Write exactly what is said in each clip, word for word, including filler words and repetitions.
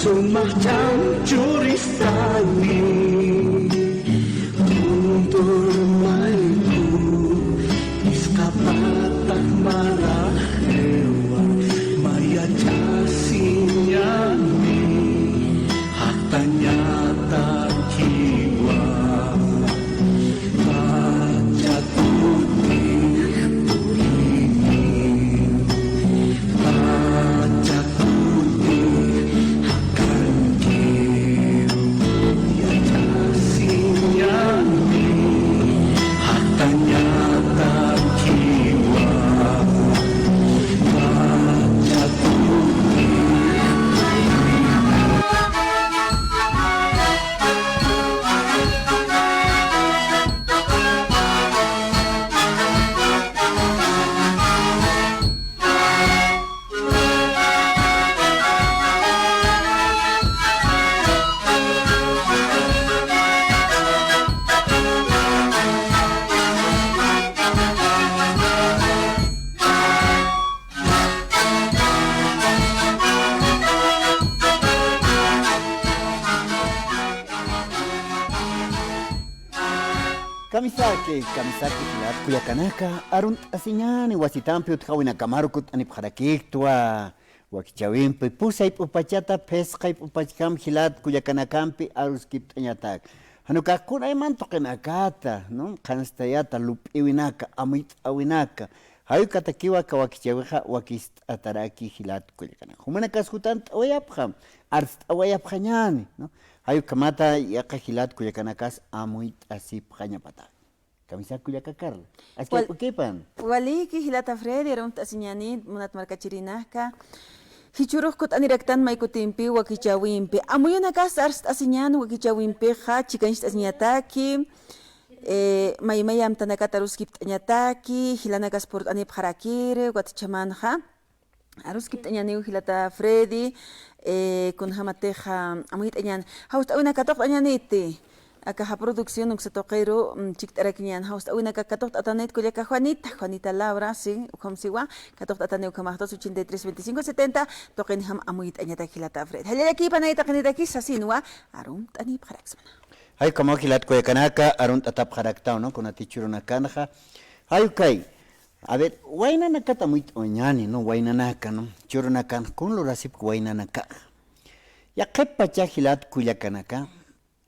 Sumaqcham churistani, kuntur mayku, isqapata maraqiwa, mayachasiñani, jaqtañata kiwa. Kamisaki, kamisaki jilat kullakanaka, arunt'asiñani wasitampi utjawinakamaru kut'anipxarakïktwa, wakichäwimpi pusay p'upachata, phisqay p'upachjam jilat kullakanakampi aruskipt'añatak. Jan ukax kunayman tuqinakata, ¿no? Qhanstayata, lup'iwinaka, amuyt'äwinaka, jay ukatakiwa aka wakichäwixa wakist'ataraki jilat kullakanaka. Jumanakas jutant'awayapxam, arst'awayapxañäni, ¿no? Jay ukhamata yaqha jilat kullakanakas amuyt'asipxañapata. Kamisaki kullaka Carla. Aski wal-, p'ukipan. Waliki jilata Freddy, arunt'asiñäni, munat markachirinaka. Jichhürux kut'aniraktan may kutimpi wakichäwimpi. Amuyunakas arst'asiñän wakichäwimpixa, chikancht'asiñataki, eh, may may amtanakata aruskipt'añataki, jilanakas purt'anipxarakiri, ukat chhamanxa. Aruskipt'añäniw jilata Freddy, eh, kunjamatixa amuyt'añän. Jawst'äwinaka katuqt'añäniti. Akaxa producción uksa tuqiru, mm, chikt'arakiñän. Jawst'äwinaka katuqt'atanit kullaka Juanita, Juanita Laura, sí, ukham siwa, katuqt'atani ukhamax dos ochenta y tres veinticinco setenta, tuqinjam amuyt'añatak jilata Freddy. Jallallakipanay taqinitaki sasinwa, arunt'anipxaraksmana. Jay ukhamaw jilat kullakanaka, arunt'atapxaraktaw, ¿no? Kunatï churunakanxa. Jay ukay. A ver, waynanakata amuyt'awañäni, ¿no? Waynanaka, ¿no? Churunakan, kun lurasipki waynanakax. Yaqhip pacha jilat kullakanaka,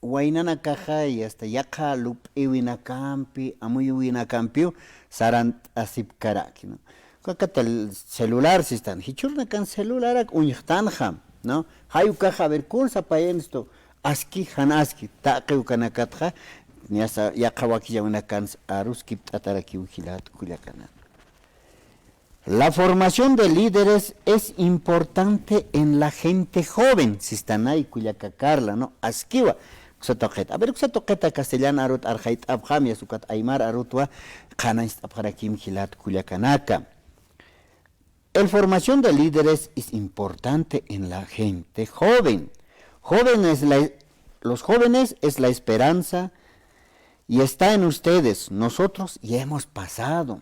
waynanakaxa, y hasta yaqha lup'iwinakampi, amuyuwinakampiw sarant'asipkaraki, ¿no? Ukakata celular sistan, jichhürunakan celularak uñjtanxam, ¿no? Jay ukaxa, a ver, kun sapayanstu, aski, jan aski, taqi ukanakatxa, ñasa, yaqha wakichäwinakans aruskipt'atarakiw jilat kullakanaka. La formación de líderes es importante en la gente joven, sistanay kullaka Carla, ¿no? Askiwa, uksa tuqita. A ver, uksa tuqita castellan arut arxayt'apxam, yasta ukat aymar arutwa, qhanañcht'apxarakim jilat kullakanaka. El formación de líderes es importante en la gente joven. Jóvenes, la, los jóvenes es la esperanza y está en ustedes. Nosotros ya hemos pasado.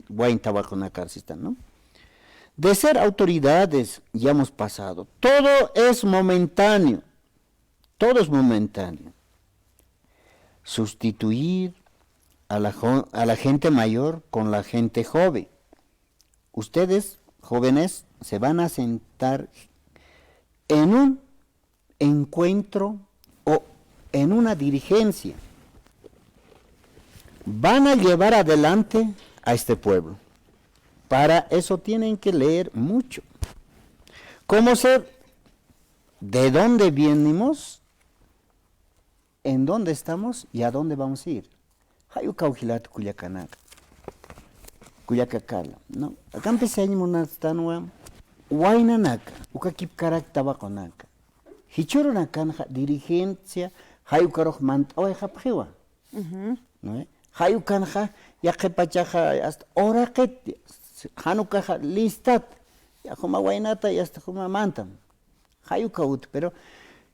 Wayn tawaqunakar sistan, ¿no? De ser autoridades ya hemos pasado. Todo es momentáneo. Todo es momentáneo. Sustituir a la jo-, a la gente mayor con la gente joven. Ustedes, jóvenes, se van a sentar en un encuentro o en una dirigencia. Van a llevar adelante a este pueblo. Para eso tienen que leer mucho. Conocer de dónde venimos, en dónde estamos y a dónde vamos a ir. Jay ukaw jilat kullakanaka. Kullaka Carla, ¿no? Akampi sañ munastanwa, waynanaka, uka kipkarak tawaqunaka. Jichhürunakanxa dirigencia, jay ukarux mant'awayxapxiwa. ¿No? Jay ukanxa, yaqhip pachaxa, hasta uraqit, jan ukaxa listat, ya juma waynata, y hasta juma mantam. Jay uka ut, pero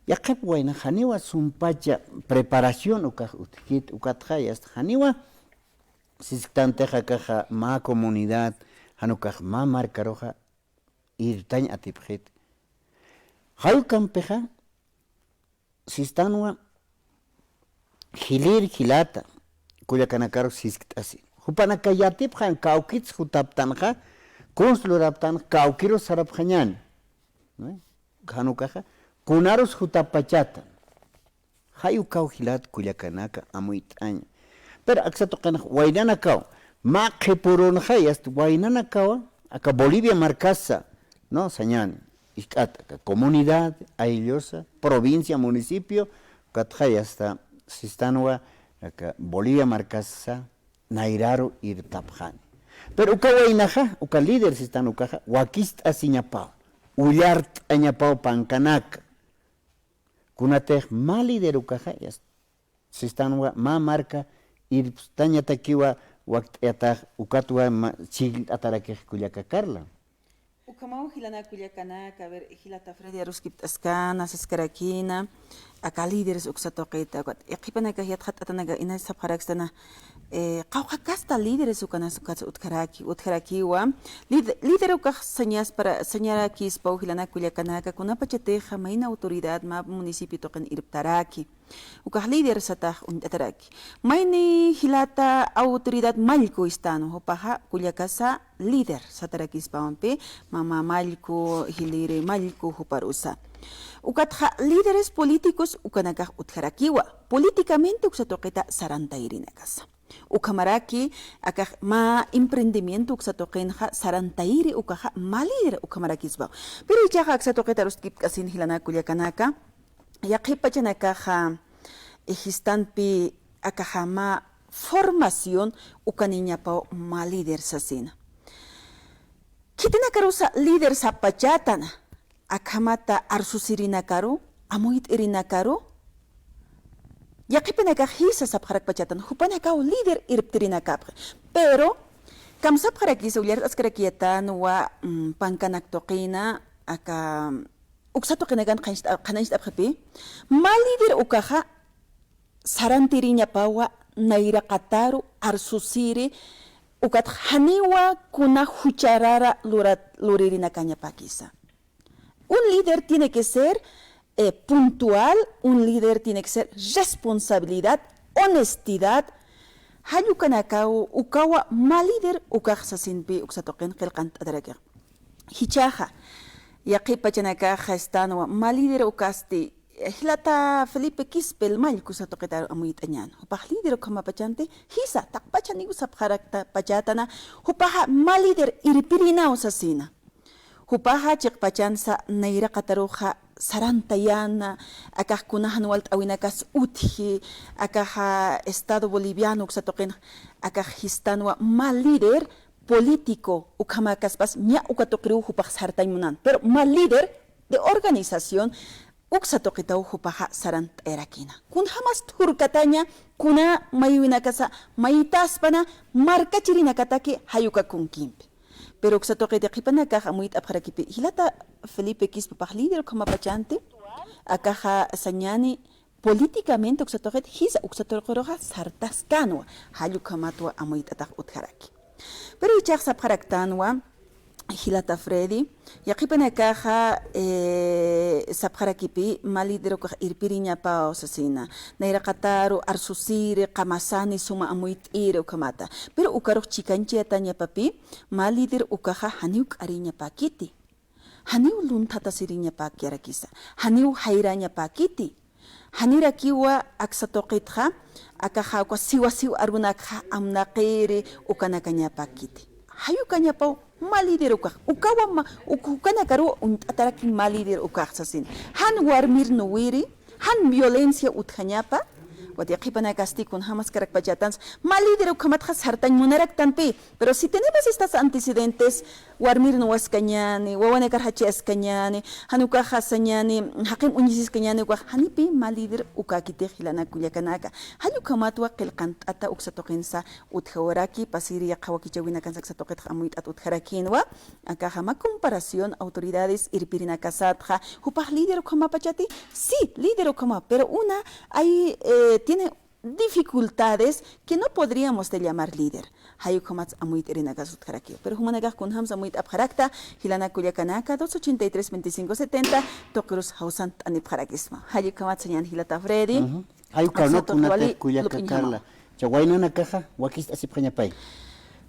yaqhip wayna janiwa sumpacha preparación ukax utjkit, ukatxa, y hasta janiwa sisktantixa akaxa mä comunidad, jan ukax mä markaruxa irtañ atipxit. Jay ukampixa, sistanwa, jilïr jilata, kullakanakaru siskt'asi. Jupanaka yatipxän kawkits jutaptanxa, kuns luraptanxa, kawkirus sarapxañäni. ¿No? Jan ukaxa, kunarus jutapachatan. Jay ukaw jilat kullakanaka amuyt'aña. Pero aksa tuqinxa waynanakaw, mä qhipürunxa, yast waynanakawa, aka Bolivia markasa, ¿no? Sañäni, jikxat, aka comunidad, ayllusa, provincia, municipio, ukatxa yasta sistanwa, aka Bolivia markasa, nayraru irptapxani. Pero uka waynaxa, uka líder sistan ukaxa, wakist'asiñapaw, ullart'añapaw pankanaka. Kunatix mä líder ukaxa, yast sistanwa mä marka irpstañatakiwa wakt'ayatax ukatwa ma-, chhijllt'atarakix kullaka Carla. Ukhamaw jilanaka kullakanaka, a ver, jilata Freddy aruskipt'askana, saskarakïna, aka líderes uksa tuqita, ukat, yaqhipanaka yatxatt'atanaka, inas sapxarakistana, eh, qawqha kasta líderes ukanas ukat utjaraki, utjarakiwa, lid-, líder ukax sañaspara, sañarakispaw jilanaka kullakanaka, kunapachatixa mayna autoridad mä municipio tuqin irptaraki. Ukax líder satax uñt'ataraki. Mayni jilata autoridad mallku istänwa, jupaxa kullakasa líder satarakispa, mä mama mallku, jilïri mallku juparusa. Ukatxa líderes políticos ukanakax utjarakiwa, políticamente uksa tuqita sarantayrinakasa. Ukhamaraki, akax mä emprendimiento uksa tuqinxa sarantayri ukaxa mä líder ukhamarakispaw. Pero jichhaxa aksa tuqita aruskipt'asin jilanaka kullakanaka, yaqhip pachanakaxa, eh, jistanpi akaxa mä formación ukaniñapaw mä líder sasina. Khitinakarusa líder sapachätana, akhamata arsusirinakaru, amuyt'irinakaru, yaqhipinakax jisa sapxarakpachätan, jupanakaw líder irptirinakapxi. Pero, kamsapxarakisa, ullart'askarakiyätanwa, mm, pankanak tuqina, aka, uksa tuqinakan qhancht'a-, qhanañcht'apxipi, mä líder ukaxa sarantiriñapawa nayraqataru arsusiri, ukatxa janiwa kuna jucharara lura-, luririnakäñapäkisa. Un líder tiene que ser, eh, puntual, un líder tiene que ser responsabilidad, honestidad. Jall ukanakaw, ukawa mä líder ukax sasinpi uksa tuqin qillqant'atarakix. Jichhaxa, yaqhip pachanakaxa istänwa, mä líder ukasti, eh, jilata Felipe Quispel mallku uksa tuqita amuyt'añäni. Jupax líder ukhamapachanti, jisa, taqpachaniw sapxarakta pachätana, jupaxa mä líder irpirïnaw sasina. Jupaxa chiqpachansa nayraqataruxa sarantayäna, akax kuna jan walt'äwinakas utji, akaxa Estado Boliviano uksa tuqin, akax jistanwa mä líder político ukhamäkaspas ña uka tuqiruw jupax sartañ munan. Pero mä líder de organización uksa tuqitaw jupaxa sarant'ayarakïna. Kunjamas thurkataña, kuna maywinakasa maytaspana markachirinakataki jall uka kunkimpi. Pero uksa tuqit yaqhipanakax amuyt'apxarakipi, jilata Felipe Quispepax líder ukhamapachanti, akaxa sañäni políticamente uksa tuqit jisa uksa tuqiruxa sartaskänwa, jall ukhamatwa amuyt'atax utjaraki. Pero jichhax sapxaraktänwa, jilata Freddy, yaqhipanakaxa, eh, sapxarakipi, mä líder ukax irpiriñapaw sasina, nayraqataru arsusiri, qamasani, suma amuyt'iri ukhamata. Pero ukarux chikanchayatañapapi, mä líder ukaxa janiw k'ariñapäkiti. Janiw lunthatasiriñapäkirakisa. Janiw jayrañapäkiti. Janirakiwa aksa tuqitxa, akaxa uka siwa siwa arunakxa amnaqiri ukanakañapäkiti. Jall ukañapaw mä líder ukax. Ukawa mä, uk-, ukanakaruw uñt'ataraki mä líder ukax sasin. Jan warmir nuwiri, jan violencia utjañapa, ukat yaqhipanakasti kunjamaskarakpachatans, mä líder ukhamatxa sartañ munaraktanpi, pero si tenemos estas antecedentes, warmir nuwaskañäni, wawanakar jachayaskañäni, jan ukaxa sañäni, jaqim uñisiskañäni, ukax janipi mä líder ukäkitix jilanaka kullakanaka. Jall ukhamatwa qillqant'ata uksa tuqinsa utjawaraki, pasiri yaqha wakichäwinakansa aksa tuqitxa amuyt'at utjarakïnwa, akaxa mä comparación autoridades irpirinakasatxa, jupax líder ukhamapachati, sí, líder ukhama, pero una, hay, eh, tiene dificultades que no podríamos de llamar líder. Jay ukhamat amuyt'irinakax sutjarakiw. Pero jumanakax kunjams amuyt'apxarakta, jilanak kullakanaka, dos ochenta y tres, veinticinco setenta, tuqirus jawsant'anipxarakisma. Jay ukhamat sañan jilata Freddy. Ujú. Jay ukanak kunatix kullaka Carla. Cha waynanakaxa, wakist'asipxañapay.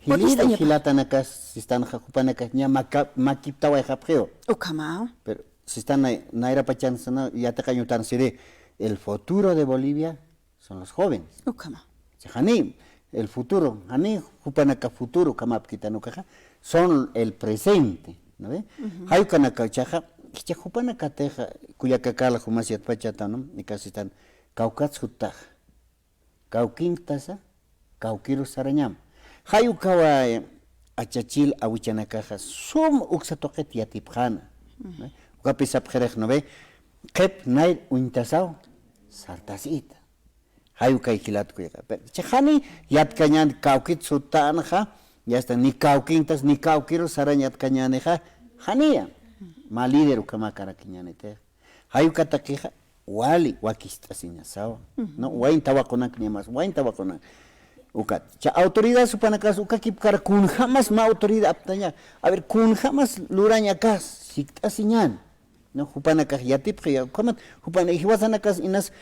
Jilïr jilatanakas, sistanxa jupanakax ña maka-, makiptawayxapxiw. Ukhama. Pero sistan nay-, nayrapachan sana, yatiqañ utan siri, el futuro de Bolivia son los jóvenes. Ukhama. Jani, el futuro, jani jupanaka futuro ukhamapkitan ukaxa, son el presente, ¿no ve? Ujú. Jay ukanaka jichhaxa, jichha jupanakatixa, kullaka Carla jumas yatpachäta, ¿no? Ika sistan, kawkats juttaxa. Kawkinktasa, kawkirus sarañam. Jay ukawa, eh, achachil awichanakaxa, sum uksa tuqit yatipxäna. Ujú. ¿No? Ukapï sapxirix, ¿no ve? Qhip nayr uñtasaw, sartasita. Jay ukay jilat kullaka. Pero, chi jani yatkañän kawkit suttanxa, ya está, ni kawkintas, ni kawkirus sarañ yatkañänixa, janiya. Mä líder ukhamäkarakiñäniti. Jay ukatakixa, wali, wakist'asiñasawa. Ujú. No, wayn tawaqunak nimas, wayn tawaqunak. Ukat. Cha autoridad supanakas, ukakipkar kunjamas mä autoridad aptaña. A ver, kunjamas lurañakas, sikt'asiñän. No, jupanakax yatipxi, ukhamat, jupan jiwasanakas inas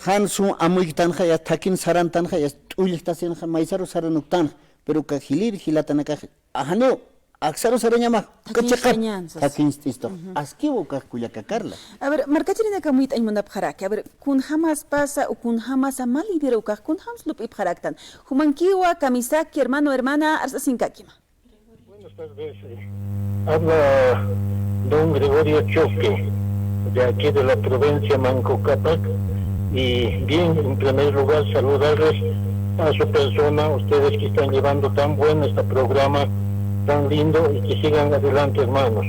jan sum amuytanxa, ya thakin sarantanxa, ya t'ullixtasinxa, maysaru saranuktanxa, pero uka jilïr jilatanakax, ajaniw, aksaru sarañamax, uka chiqat, thakinst'istux. Ujú. Askiw ukax kullaka Carla. A ver, markachirinaka amuyt'añ munapxaraki, a ver, kunjamas pasa, o kunjamasa mä líder ukax, kunjams lup'ipxaraktan. Jumankiwa, kamisaki, hermano, hermana, arsasinkakima. Buenas tardes. Eh, habla don Gregorio Choque, de aquí de la provincia Manco Cápac. Y bien, en primer lugar, saludarles a su persona, ustedes que están llevando tan bueno este programa, tan lindo, y que sigan adelante, hermanos.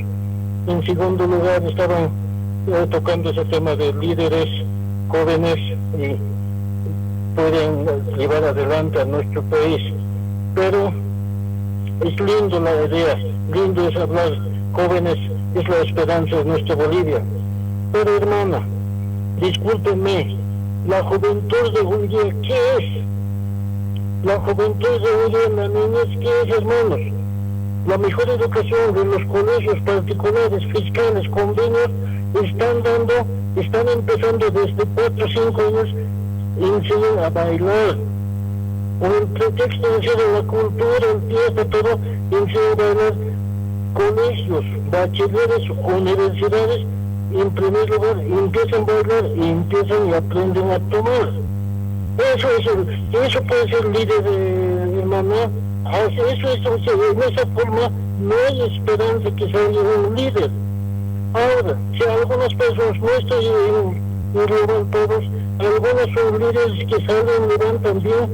En segundo lugar, estaban, eh, tocando ese tema de líderes jóvenes y pueden llevar adelante a nuestro país. Pero es lindo la idea, lindo es hablar, jóvenes es la esperanza de nuestra Bolivia. Pero, hermana, discúlpenme, la juventud de hoy día, ¿qué es? La juventud de hoy día, la niñez, ¿qué es, hermanos? La mejor educación de los colegios particulares, fiscales, convenios, están dando, están empezando desde cuatro o cinco años, enseñan a bailar. Con el pretexto de ser la cultura, el fiesta, todo, enseñan a bailar. Colegios, bachilleres, universidades, en primer lugar, empiezan a bailar, empiezan y aprenden a tomar. Eso es el, eso puede ser líder, eh, hermana. Así, eso es, o sea, en esa forma no hay esperanza que salga un líder. Ahora, si algunas personas, no estoy en, en global todos, algunos son líderes que salen, levantan bien,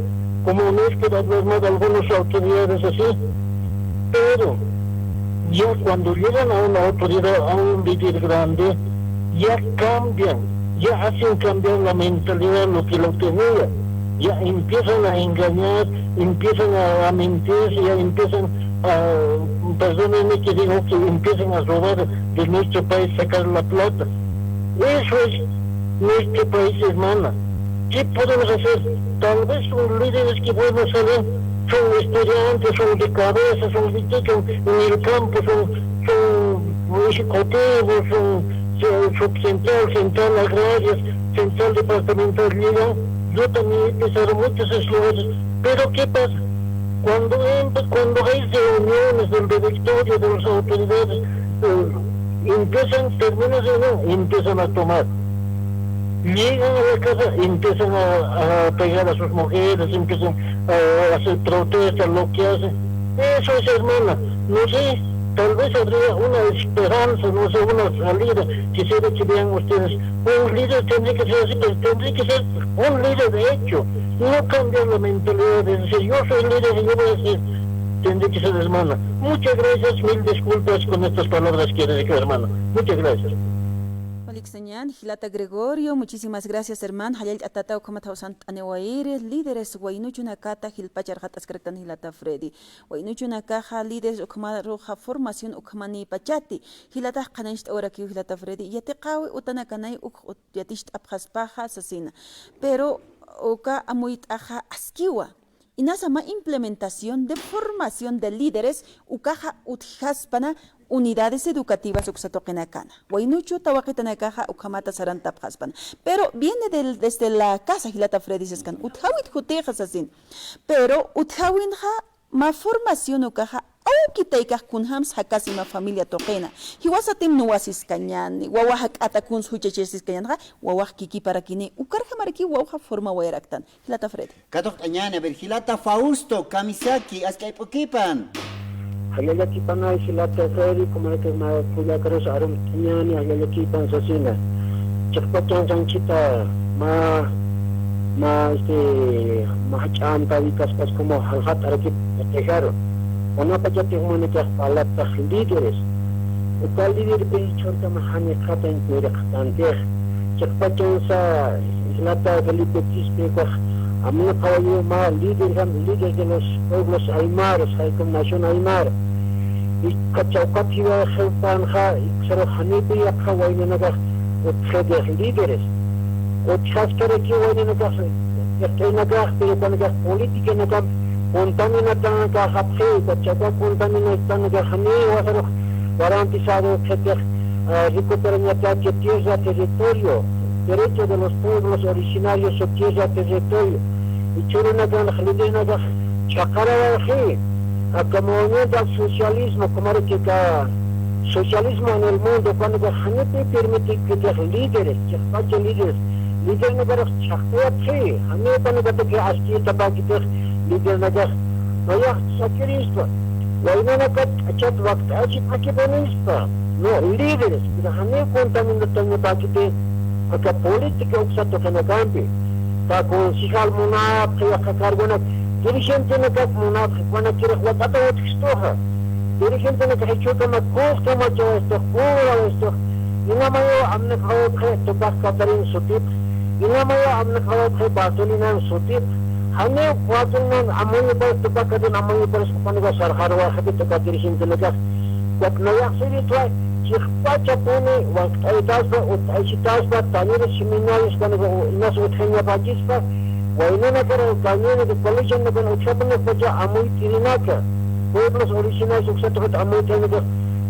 como no es que hablar mal de algunas autoridades así, pero ya cuando llegan a una autoridad, a un líder grande, ya cambian, ya hacen cambiar la mentalidad, lo que lo tenía. Ya empiezan a engañar, empiezan a, a mentir, ya empiezan a, perdónenme que digo, que empiezan a robar de nuestro país, sacar la plata. Eso es nuestro país, hermana. ¿Qué podemos hacer? Tal vez son líderes que, bueno, salen, son estudiantes, son de cabeza, son de techo en el campo, son, son ejecutivos, son, son subcentral, central agraria, central departamental, llegan. Yo también he pisado muchos esos lugares. Pero ¿qué pasa? Cuando, empe- cuando hay reuniones del directorio, de las autoridades, eh, empiezan, termina la reunión, empiezan a tomar. Llegan a la casa, empiezan a, a pegar a sus mujeres, empiezan a hacer protestas, lo que hacen. Eso es, hermana. No sé, tal vez habría una esperanza, no sé, una salida. Quisiera que vean ustedes. Un líder tendría que ser así, pero tendría que ser un líder hecho. No cambiar la mentalidad de decir, "Yo soy líder y yo voy a hacer". Tendría que ser, hermana. Muchas gracias, mil disculpas con estas palabras que dije, hermana. Muchas gracias. Walik sañan, jilata Gregorio, muchísimas gracias, hermano. Jallallt'atata ukhamat jawsant'aniwayiri, líderes waynuchunakata jilpacharxat'askaraktan jilata Freddy. Waynuchunakaxa líderes ukhamaruxa formación ukhamanïpachati. Jilatax qhanañcht'awarakiw jilata Freddy, yatiqäwi utanakanay uk ut- yaticht'apxaspaxa sasina. Pero, uka amuyt'axa askiwa. Inasa mä implementación de formación de líderes ukaxa utjaspana unidades educativas uksa tuqinakana. Waynuchu tawaqitanakaxa ukhamata sarantapxaspana. Pero viene del, desde la casa, jilata Freddy siskan. Utjawit jutixa sasin. Pero utjawinxa mä formación ukaxa awkitaykax kunjams jakasi mä familia tuqina. Jiwasatim nuwasiskañäni, wawa jak'ata kuns juchachasiskañänxa, wawax kikiparakini, ukarjamaraki wawxa formawayaraktan. Jilata Freddy. Katuqt'añäni, a ver, jilata Fausto, kamisaki, ask'ayp'ukipan. Jallallakipanay, jilata Freddy, kumaraki mä kullakarus arumt'añäni, jallallakipan sasina. Chiqpachansa anchita mä, mä, este, mä jach'ampa wikaspas como jaljat arakip dejaron. Kunapachatix munitix parlaptax líderes. Uka líderpi jichhürkama janiqatañ puriqtantix. Chiqpachansa jilata Felipe Quispe ukax amnaqawayu mä líder, líder de los pueblos aymaras, jaykum nación aymara. Y ukat jiway jiwpanxa, uksaru janipi yaqha waynanakax utjxitix líderes. Utjaskarakiw waynanakax, yaqt'aynakax, pero ukanakax políticanakam contaminatanakaxapxi, ukat chaka contaminatanakax janiw jiwasarux garantizado utjxitix, ah, recuperañataki tierra, territorio, derecho de los pueblos originarios su tierra, territorio. Jichhürunakanx, líderenakax chhaqarawayxi, aka movimiento al socialismo, kumaraki aka socialismo en el mundo, ukanakax janipi permitikitix líderes, chiqpacha líderes, líderenakarux chhaqtayapxi, janiw ukanakataki askitapäkitix líderenakax, nayax sakirispa, waynanakat k'achat wakt'ayachipxakipanispa, no, líderes, pero janiw contaminatañapäkiti, aka política uksa tuqinakampi, aka concejal munapxi, yaqha cargonak, dirigentenakak munapxi, ukanakirix wat'ata utjkstuxa. Dirigentenakax jichhürkama kullkamachawaystux, kullawaystux. Inamayaw amnaqawayapxi Tupac Catarina sutipx. Inamayaw amnaqawayapxi Bartolinan sutipx. Janiw cuatro nan amuyuparis, Tupac Catarina amuyuparis, ukanakax sarxaruwayxapit uka dirigentenakax. Ukat nayax siristwa, chiqpachapuni wakt'aytaspa, ut'aychitaspa, talleres, seminarios, ukanakax inas utjañapachispa, waynanakar, uka colegionakan utjapunakpacha amuyt'irinaka, pueblos originarios uksa tuqit amuyt'irinaka,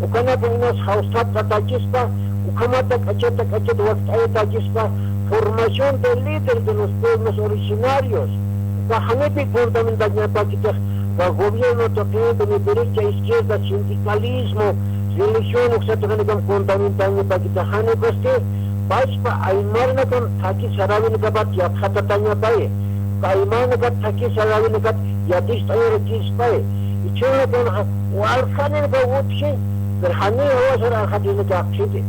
ukanaka inas jawst'atächispa, ukhamata k'achata k'achata wakt'ayatächispa, formación de líder de los pueblos originarios. Uka janipi contaminatañapäkitix, uka gobierno tuqinpi, ni derecha, izquierda, sindicalismo, religión, uksa tuqinakam contaminatañapäkitix, janiw ukasti, pachpa aymaranakan thakhi saräwinakapat yatxatatañapay. Uka aymaranakat thakhi saräwinakat yaticht'añarakispay. Jichhürunakanxa waljaninakaw utji, pero janiw jiwasar aljatirinak apxiti.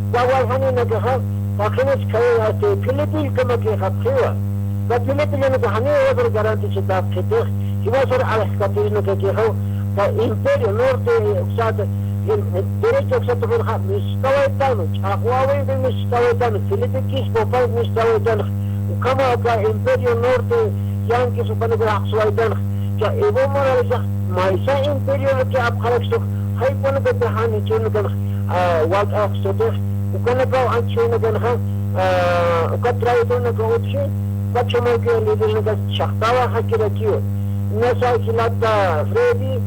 Uka waljaninakaxa, taqinis khaya, este, filipillkamakixapxiwa. Uka filipillanakax janiw jiwasar garantizatapxitix, jiwasar aljatirinakakixa, uka Imperio Norte, uksata, em, em, derecho uksa tuqinxa, miskawaytanu, ch'aqwawimpi miskawaytanu, Felipe Quispe jupax miskawaytanu, ukhama uka Imperio Norte, yanquis ukanakax jaqsuwaytanu, cha Evo Moralesax, maysa imperioki apxarakstu, jaykunakatix jan jichhürunakanx, ah, walt'axstutix, ukanakaw anchhürunakanxa, ah, uka traidornakaw utji, uka chhamarkiw lídernakas chhaqtawaxakirakiwa. Inasa jilata Freddy,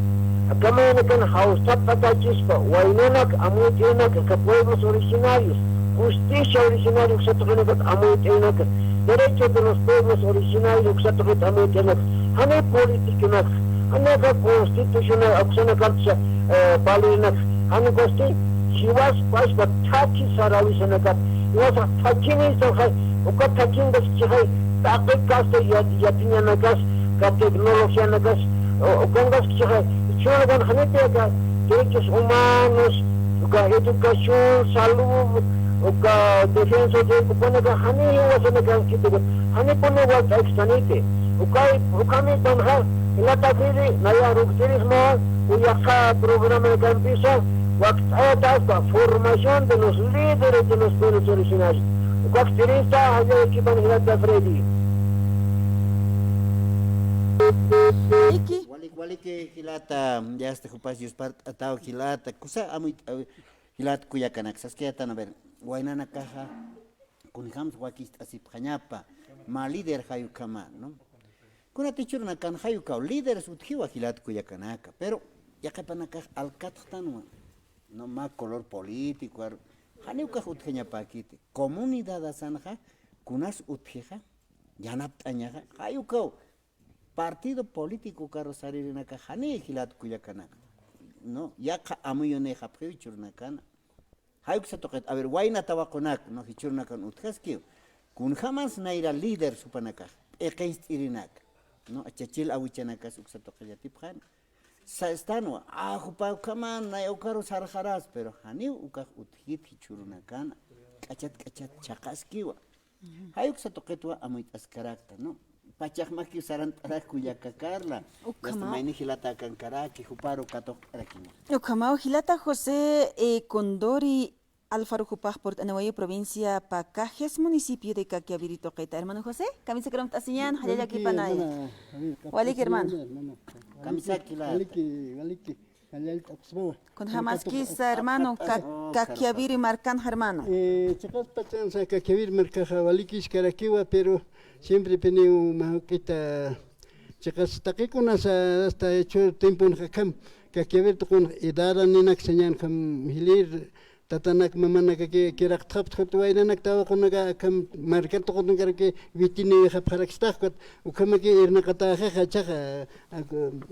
aka maynakan jawst'atächispa, waynanak amuyt'irinak, aka pueblos originarios, justicia originaria uksa tuqinakat amuyt'irinak, derecho de los pueblos originarios uksa tuqit amuyt'irinak, janiw políticanak, janiw aka constitucional uksanakatsa, eh, valerinak, janiw ukasti, jiwas pachpa thakhi saräwisanakat, jiwasax thakhinïstanxay, uka thakhinkaskchixay, taqi kasta yat-, yatiñanakas, ka tecnologianakas, u-, ukankaskchixay, jichhürunakan janipi aka derechos humanos, uka educación, salud, uka defensa de, ukanakax janiw jiwasanakankiti, janipuni walt'aykistaniti. Ukay, ukhamipanxa, jilata Freddy, nayax ruktirisma, uka yaqha programanakampisa, wakt'ayataspa, formación de los líderes de los pueblos originarios. Ukax tirista, jallallakipan jilata Freddy. Iki. Walik, waliki jilata, ya está, jupas Dios partaw jilata, kusa amuyt'awi, jilata kullakanaka, saskayätan, a ver, waynanakaxa, kunjams wakicht'asipxañapa. mä líder jay ukhama, ¿no? Kunat jichhürunakan jay ukaw líderes utjiwa jilat kullakanaka, pero yaqhipanakax alkatxtanwa, ¿no? Mä color político, ar-, janiw ukax utjañapäkiti. Comunidadasanxa, kunas utjixa, yanapt'añaxa, jay ukaw partido político ukaru saririnakax janiy jilat kullakanaka, ¿no? Yaqha amuyunïxapxiw jichhürunakana. Jay uksa tuqit, a ver, wayna tawaqunak, ¿no? Jichhürunakan utjaskiw. Kunjamas nayra líder jupanakax, p'iqincht'irinak, ¿no? Chachil awchanakas uksa tuqit yatipxäna. Sa-, estanwa, a, jupa ukhaman, nay ukaru sarxaras, pero janiw ukax utjit jichhürunakana. K'achat k'achat chhaqaskiwa. Jay uksa tuqitwa amuyt'askarakta, ¿no? Pachaxmakiw sarant'arak kullaka Carla. Ukhama. Yasta mayni jilatakankaraki, juparu katuqt'arakina. Ukhamaw jilata José, eh, Condori Alfaro, jupax purt'aniwayi provincia Pacajes, municipio de Caquiaviri tuqita. Hermano José, kamisaki arunt'asiñän, jallallakïpanaya. Waliki, hermano. Kamisaki, jilata. Waliki, waliki. Jallallt'apxsmawa. Kunjamaskisa, hermano, Ka-, Caquiaviri markanxa, hermano. Eh, chiqas pachansa Caquiaviri markaxa walikiskarakiwa, pero siemprepiniw mä juk'ita chiqas taqikunasa hasta jichhür tiemponxa akham Caquiaviri tuqunxa edad ninakas sañän akham jilïr tatanak mamanakaki kiraqtxapxta, waynanak tawaqunaka akham markat tuqunkaraki witiniwayxapxarakistxa, ukhamaki irnaqatäxixa jichhaxa,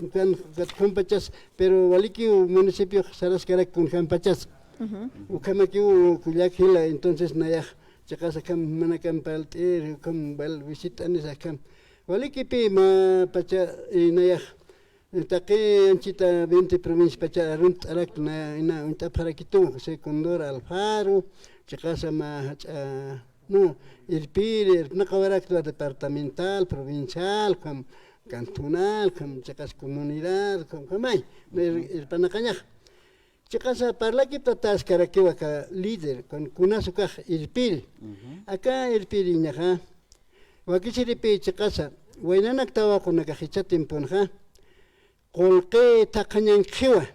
ukan, ukat jumpachas, pero walikiw municipiox saraskarak kunjampachas. Ukhamakiw kullak jila, entonces nayax chiqas akham jumanakan parlt'ir, ukham wal visit'anisa akham. Walikipï mä pacha, y nayax taqi anchita veinte provincia pacha arunt'arakta, na, ina uñt'apxarakitu, José Condori Alfaro, chiqasa mä jach'a, no, irpiri, irpnaqawaraktwa departamental, provincial, ukham cantonal, ukham chiqas comunidad, ukham, ukhamay, ir-, irpanaqañax. Chiqasa parlakipt'atäskarakïwa aka líder, kun-, kunas ukax irpiri. Aka irpiriñaxa, wakisiripï chiqasa, waynanak tawaqunakax jichha tiemponxa, qullqi thaqhañankxiwa.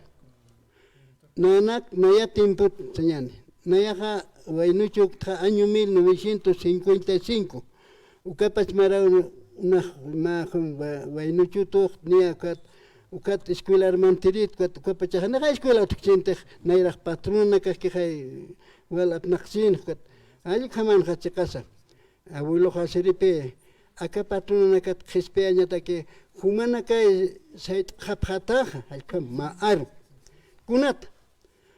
Nanak, naya tiempot sañäni. Nayaxa waynuchüktxa año mil novecientos cincuenta y cinco. Ukapach maraw unax mä jum wa-, waynuchütux niya ukat, ukat escuelar mantirit, ukat, ukapachaxa nixa escuela utjkchintix, nayrax patronanakax kixay wal apnaqchin, ukat. Jall ukhamanxa chiqasa. Abueloxa siripï, aka patronanakat qhispiyañataki, jumanakay sayt'xapxätaxa, jall ukham mä aru. Kunat,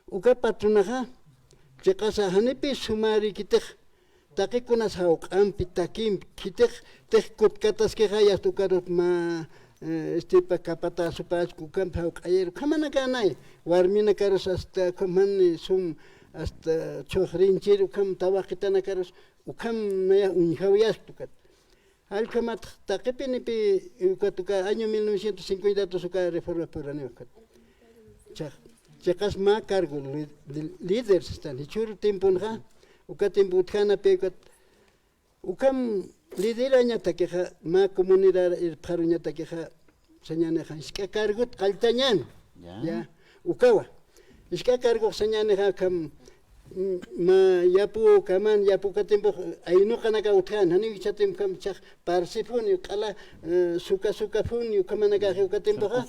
uka patronaxa, chiqasa janipï sumärïkitix, taqi kunas jawq'ampi, takimpi, khitix, tix kutkataskixa, yasta ukarux mä, eh, estepa capataz jupax, ukampi jawq'ayir, ukhamanakänay, warminakarus hasta, ukham jan sum, hasta chhuxrinchir, ukham tawaqitanakarus, ukham naya uñjawiyaskta ukat. Jall ukhamat taqipinipï, ukat uka año mil novecientos cincuenta y dos uka reforma puraniwa ukat. Chiq-, chiqas mä cargo li-, li-, líder sistan, jichhür tiemponxa, uka tiempo utjänapï ukat, ukham liderañatakixa, mä comunidad irpxaruñatakixa, sañänixa, jisk'a cargot qalltañän. Ya. Ya, ukawa. Jisk'a cargox sañänixa, akham, mm, mä yapu kaman, yapu uka tiempox, aynuqanaka utjän, janiw jichha tiempo ukham jichhax parsi funio, q'ala, eh, suka, suka funio, ukhamanakaxi uka tiempoxa,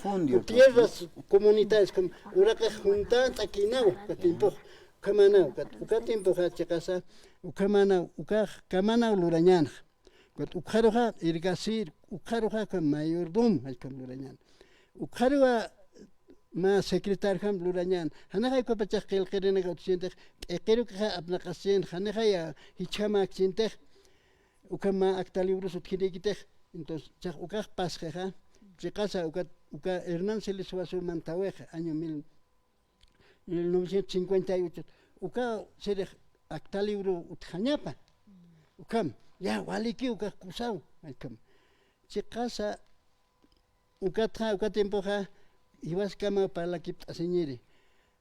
tierras comunitarias, ukham, uraqix juntät'akïnawa, uka tiempox, ukhamanaw, uka, uka tiempoxa chiqasa, ukhamanaw, ukax kamanaw lurañänxa. Ukat ukxaruxa irgasir, ukxaruxa ukham mayordomo, jall ukham lurañän. Ukxaruxa mä secretariojam lurañän. Janixay ukapachax qillqirinaka utjchintix, t'iqirukixa apnaqaschin, janixay jichhamäkchintix, ukham mä acta libros utjirïkitix. Entonces, jichhax ukax pasxixa, chiqasa ukat, uka Hernán Siles Suazo mantawixa, año mil, mil novecientos cincuenta y ocho, uka sirix acta libro utjañapa. Ukham, ya, waliki ukax kusaw, ukham. Chiqasa, ukatxa, uka tiempoxa, jiwaskama parlakipt'asiñiri.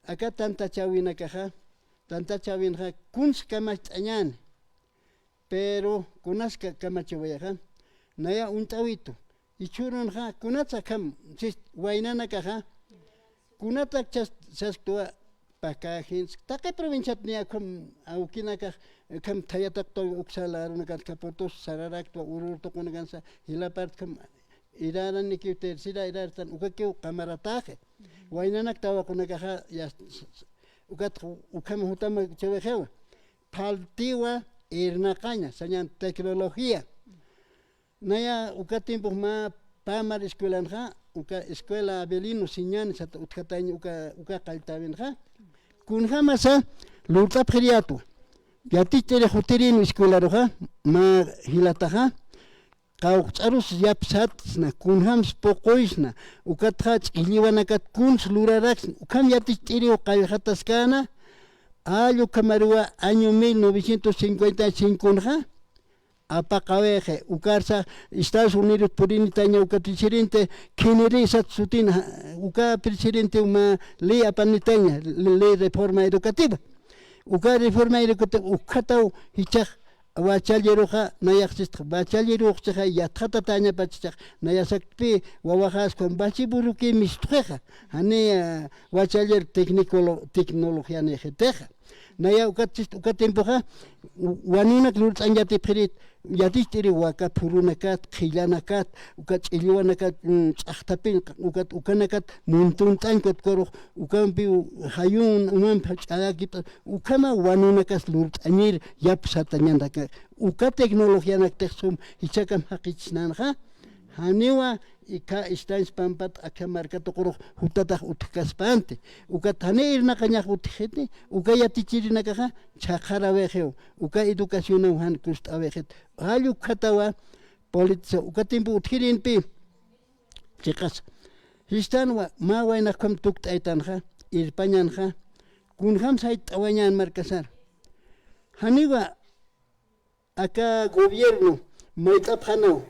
Aka tantachäwinakaxa, tantachäwinxa, kuns kamacht'añäni. Pero kunas ka-, kamachäwixa, naya uñt'äwitu. Jichhürunxa, kunatsa akham, sis-, waynanakaxa, kunatak chas-, sasktuwa, Pakajins, taqi provinciat niya ukham awkinakax, ukham thayataqtaw uksa larunakan Capotos, sararaktwa urur tuqunakansa, jilapart ukham iraranikiw tercera irartan ukakiw qamarataxi. Waynanak tawaqunakaxa, ya, ukat ukham jutama chawixiwa. Phaltiwa irnaqaña, sañan tecnología. Naya uka tiempo mä pamar escuelanxa, uka escuela Avelino Siñani sat utjatañ uka, uka qalltäwinxa. Kunjamasa lurt'apxiriyätwa. Yaticht'iri jutirin escuelaruxa, mä jilataxa. Qawqch'arus yap satsna, kunjams puquysna, ukatxa ch'illiwanakat kuns luraraksna, ukham yaticht'iriw qallxataskäna, all ukhamaruwa año mil novecientos cincuenta y cinco nxa, apaqawixi, ukarsa Estados Unidos purinitaña uka presidente Kennedy sat sutin, uka presidente uma ley apanitaña, ley reforma educativa. Uka reforma educativa, ukhataw jichhax wachalleruxa, nayaxsistxa, wachalleruxchixa, yatxatatañapachichax, nayasaktpi, wawaxas, con bachi buruki mistxixa, jani, ah, wachalleru tecnicolo-, tecnología nixitixa. Naya ukat chist-, uka tiempoxa, wanunak lurt'añ yatipxirit, yaticht'iri waka phurunakat, qhillanakat, uka ch'illiwanakat, mm, ch'axtapin, ukat, ukanakat, muntunt'añ katkarux, ukampi, jayun, umampi, ch'ayakipt'a, ukhama wanunakas lurt'añir, yap satañanaka, uka tecnologianaktix sum, jichhakam jaqichisnanxa, janiwa, ikhä istañs pampat akha marka tuqurux jutatax utjkaspanti. Ukat jani irnaqañax utjxiti, uka yatichirinakaxa chhaqharäwixiw, uka educacionaw jan kust'äwixit. Jall ukhatawa politiza, uka tiempo utjirinpi, chiqas. Jistanwa, mä waynax ukham tukt'aytanxa, irpañanxa, kunjam sayt'awañän markasar. Janiwa, aka gobierno mayt'apxanaw.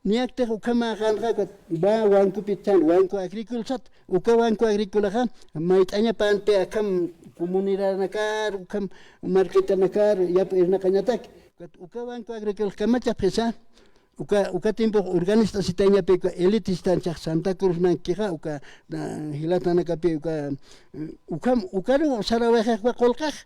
Niyaktix ukhamaxanxa, ba Banco Pichán, Banco Agrícola sat, uka Banco Agrícolaxa mayt'añapanpi akham comunidadanakar, ukham marqitanakar, yap irnaqañatak. Uka Banco Agrícola kamachapxisa, uka, uka tiempo organist'asitañapi, uka elitista, chax Santa Cruz nankixa, uka, na, jilatanakapi, uka, ukham, ukaru saräwixix uka qullqix.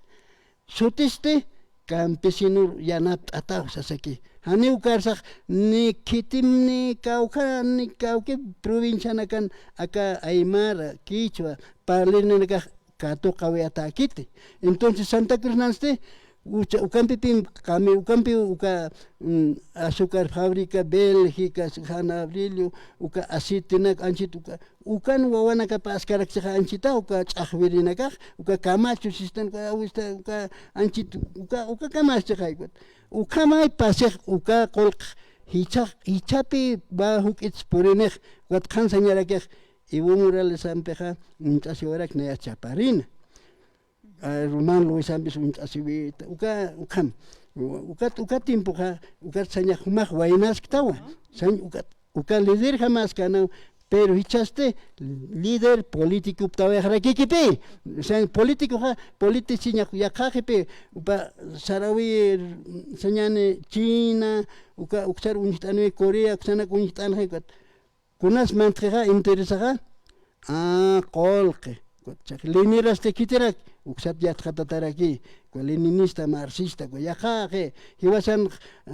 Sutisti campesino yanapt'ataw sasaki. Janiw karsax ni khitim ni kawkha ni kawki provincianakan aka aymara, quichua, parlirninakax katuqawiyatäkiti. Entonces Santa Cruz nansti, ucha-, ukampipim qami, ukampi uka, mm, azúcar fábrica, Bélgica, San Aurelio, uka aceitenak anchit uka, ukan wawanakapa askarakchixa anchita, uka ch'axwirinakax, uka kamachu sistan, uka awista, uka anchit, uka, uka kamachixay, ukat. Ukhamay pasix, uka qullq jichhax, jichhapi ba juk'its purinix, ukat qhan sañarakix, Evo Moralesampixa, uñt'asiwarak naya chaparina. Ah, Román Luisampis uñt'asiwita, uka, ukham. Ukat, uka tiempoxa, ukat saña jumax waynasktawa. Sañ, ukat, uka liderjamaskanaw, pero jichhasti líder político ptawayxarakikipi. Sañ políticoxa, politiciña yaqhaxipi, upa saräwi sañani China, uka, uksar uñjt'aniwi Corea, uksanak uñjt'anxi, ukat. Kunas mantxixa, interesaxa, a, qullqi. Chaq, Leninasti khitirak, uksat yatxatataraki, uka leninista, marxista, uka yaqhaxi, jiwasan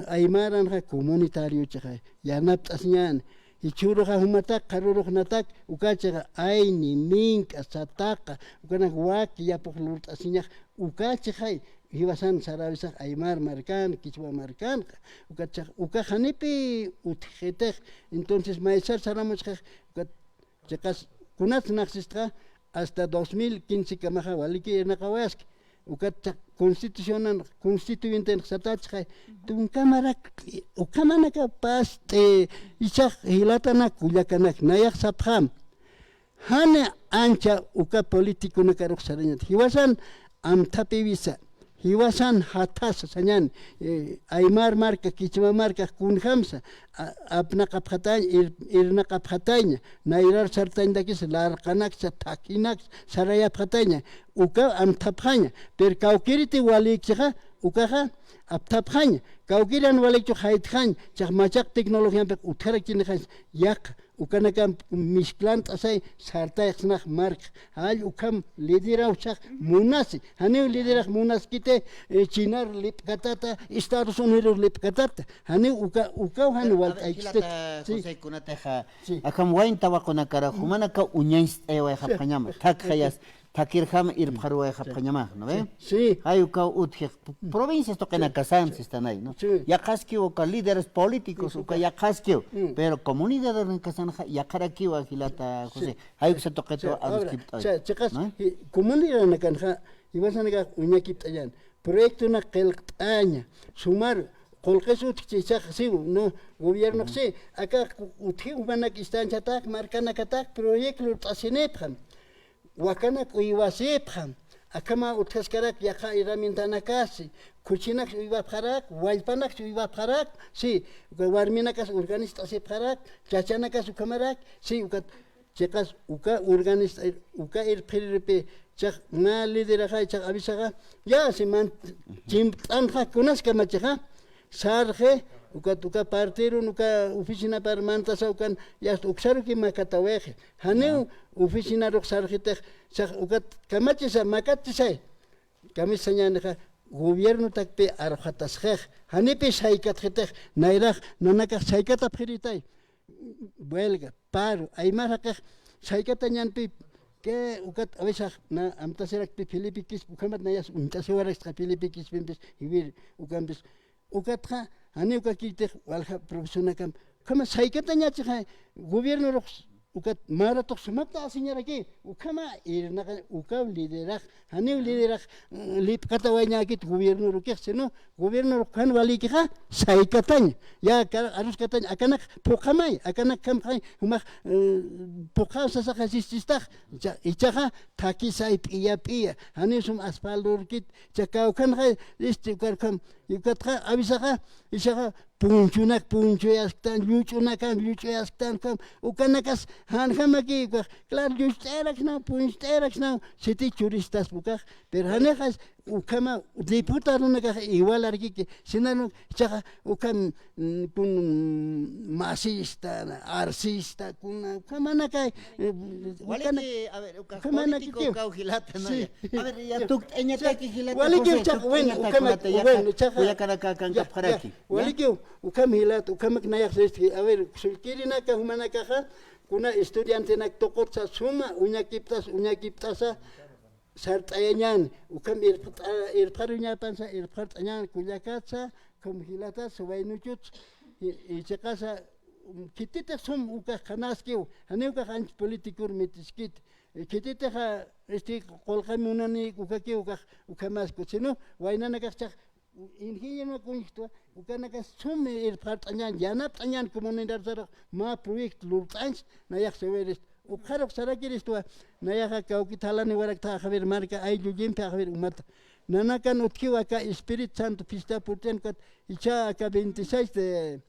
aymaranxa comunitario chixa, yanapt'asiñän, jichhüruxa jumatak, qharürux natak, uka chixa, ayni, mink'a, sataqa, ukanak wak yapux lurt'asiñax, uka chixay, jiwasan saräwisax aymar markan, quichua markanxa, uka chix, uka janipi utjxitix, entonces maysar saramuchxix, uka chiqas kunats naxsistxa, hasta dos mil quince kamaxa waliki irnaqawaski, uka chix constitucionan, constituyentenx satachxay, tunkamarak, ukhamanakapasti, ichax jilatanak, kullakanak, nayax sapxam, Jani ancha uka politiconakarux sarañat. Jiwasan amthapiwisa, jiwasan jathasa sañan, eh, aymar marka, quichua marka kunjamsa, a-, apnaqapxataña, ir-, irnaqapxataña, nayrar sartañtakisa, larqanaksa, thakhinaksa, sarayapxataña, uka amthapxaña. Pero kawkiriti walikchixa, ukaxa apthapxaña. Kawkiri jan walikchux jaytxaña, chax machaq tecnologiampiq utjarakchinixaña, yaq ukanakam misklant'asay sartayxsnax mark, jall ukham liderawsax munasi, janiw liderax munaskiti, eh, Chinar lipkatata, Estados Unidos lipkatata, janiw uka, ukaw jan walt'aykistix. José, kunatixa, akham wayn tawaqunakara, jumanaka uñañst'aywayxapxañama, thakxayas, thakirjam irpxaruwayxapxañama, ¿no ve? Sí. Jay ukaw utjix, provincias tuqinakasan sistanay, ¿no? Sí. Yaqhaskiw uka líderes políticos, uka yaqhaskiw, pero comunidadnakasanxa yaqharakiwa jilata José. Jay uksa tuqitu aruskipt'ay. Chiqas, comunidadnakanxa, iwasanakax uñakipt'añan. Proyectonak qillqt'aña, sumar, qullqis utjchi sax siw, ¿no? Gobiernox si, aka utji jumanak istanchatak, markanakatak, proyecto lurt'asinipxam. Wakanak uywasipxam, akhama utjaskarak yaqha herramientanakasi, khuchinaksa uywapxarak, wallpanaksa uywapxarak, si, warminakas organist'asipxarak, chachanakas ukhamarak, si, ukat, chiqas, uka organista, uka irpxiriripi, chax, mä lideraxay, chax avisaxa, ya, si, man, chimpt'anxa, kunas kamachixa, sarxi, ukat uka partirun, uka oficinapar mantasa ukan, yast uksaruki makatawixi. Janiw oficinarux sarxitix, chax ukat kamachisa, makatchisay. Kamisañänixa, gobiernotakpi arxatasxix. Janipi saykatxitix, nayrax, nanakax saykatapxiritay. Huelga, paro, aymar jaqix, saykatañänpi, que ukat avisax, na, amtasirakpi Felipe Quispe, ukhamat nayas uñt'asiwaraksxa Felipe Quispempis, jiwir, ukampis, Ukatxa, janiw ukakïtix walja profesionakam, ukhama saykatañachixa, gobiernorux, ukat maratux sumapta asiñaraki, ukhama irnaqañ, ukaw liderax, janiw liderax, mm, lipkatawayañäkit gobiernorukix, sino gobiernorux jan walikixa, saykatañ, ya, ka-, aruskatañ, akanak phuqhamay, akanak kamxay, jumax, eh, phuqhaw sasaxa sististax, cha-, ichaxa, thakisay p'iya p'iya, janiw sum aspaldorkit, cha kawkhanxa, este, ukar ukham, Ukatxa, avisaxa, isaxa, punchunak, punchuyasktan, lluch'unakan, lluch'uyasktan, ukham, ukanakas, janjamaki, ukax, claro, lluch't'ayaraksnaw, punchut'ayaraksnaw, siti churistas ukax, pero janixas, ukhama, diputadonakax, igual arkiki, sinaru, isaxa, ukham, mm, kun, mm, masista, arsista, kuna, ukhamanakay, eh, ukana-, Waliki, a ver, uka ukhamanaki político kiw. Ukaw jilata, ¿no? Sí. A ver, ya tukt'añataki jilata, waliki José, uchax, bueno, tukt'añataki ukhanak, kunata, bueno, yaqha, uchaxa. Kullakanaka kankapxaraki, ya, ya. Waliki, ukham jilata, ukhamak nayax, este, a ver, sullkirinaka jumanakaxa, kuna estudiantenak tuqutsa suma, uñakipt'as, uñakipt'asa, sart'ayañän, ukham irpxt'a-, irpxaruñapansa, irpxart'añän kullakatsa, ukham jilatatsa, waynuchutsa, i, i chiqasa, um, khititix sum ukax qhanaskiw, janiw ukax anch políticor metiskit, i khititixa, este, qullqi munani ukakiw ukax, ukhamaskut, sino, waynanakax chax, Ingenionak uñjtwa, ukanakas sum irpxart'añän, yanapt'añän comunidad sarux, mä proyecto lurt'añs, nayax sawerist, ukxarux sarakiristwa, nayaxa kawkit jalaniwarakta, Javier marka, ayllu llimphi, Javier umata. Nanakan utjiw aka Espíritu Santo fiesta purt'añ ukat, ichha aka veintiséis de,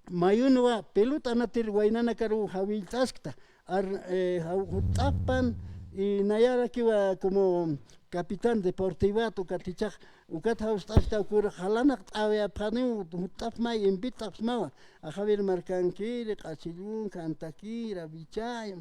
Mayunwa pelota anatir waynanakaru jawillt'askta, ar, eh, jaw-, jutt'apxpan, y nayarakiwa como capitán deportivat ukat jichhax, ukat jawst'askta ukur jalanaqt'awayapxaniw jutt'apxmay, invit'apxsmawa, a Javier markankiri, Q'asillun, Jantakira, Vichaya,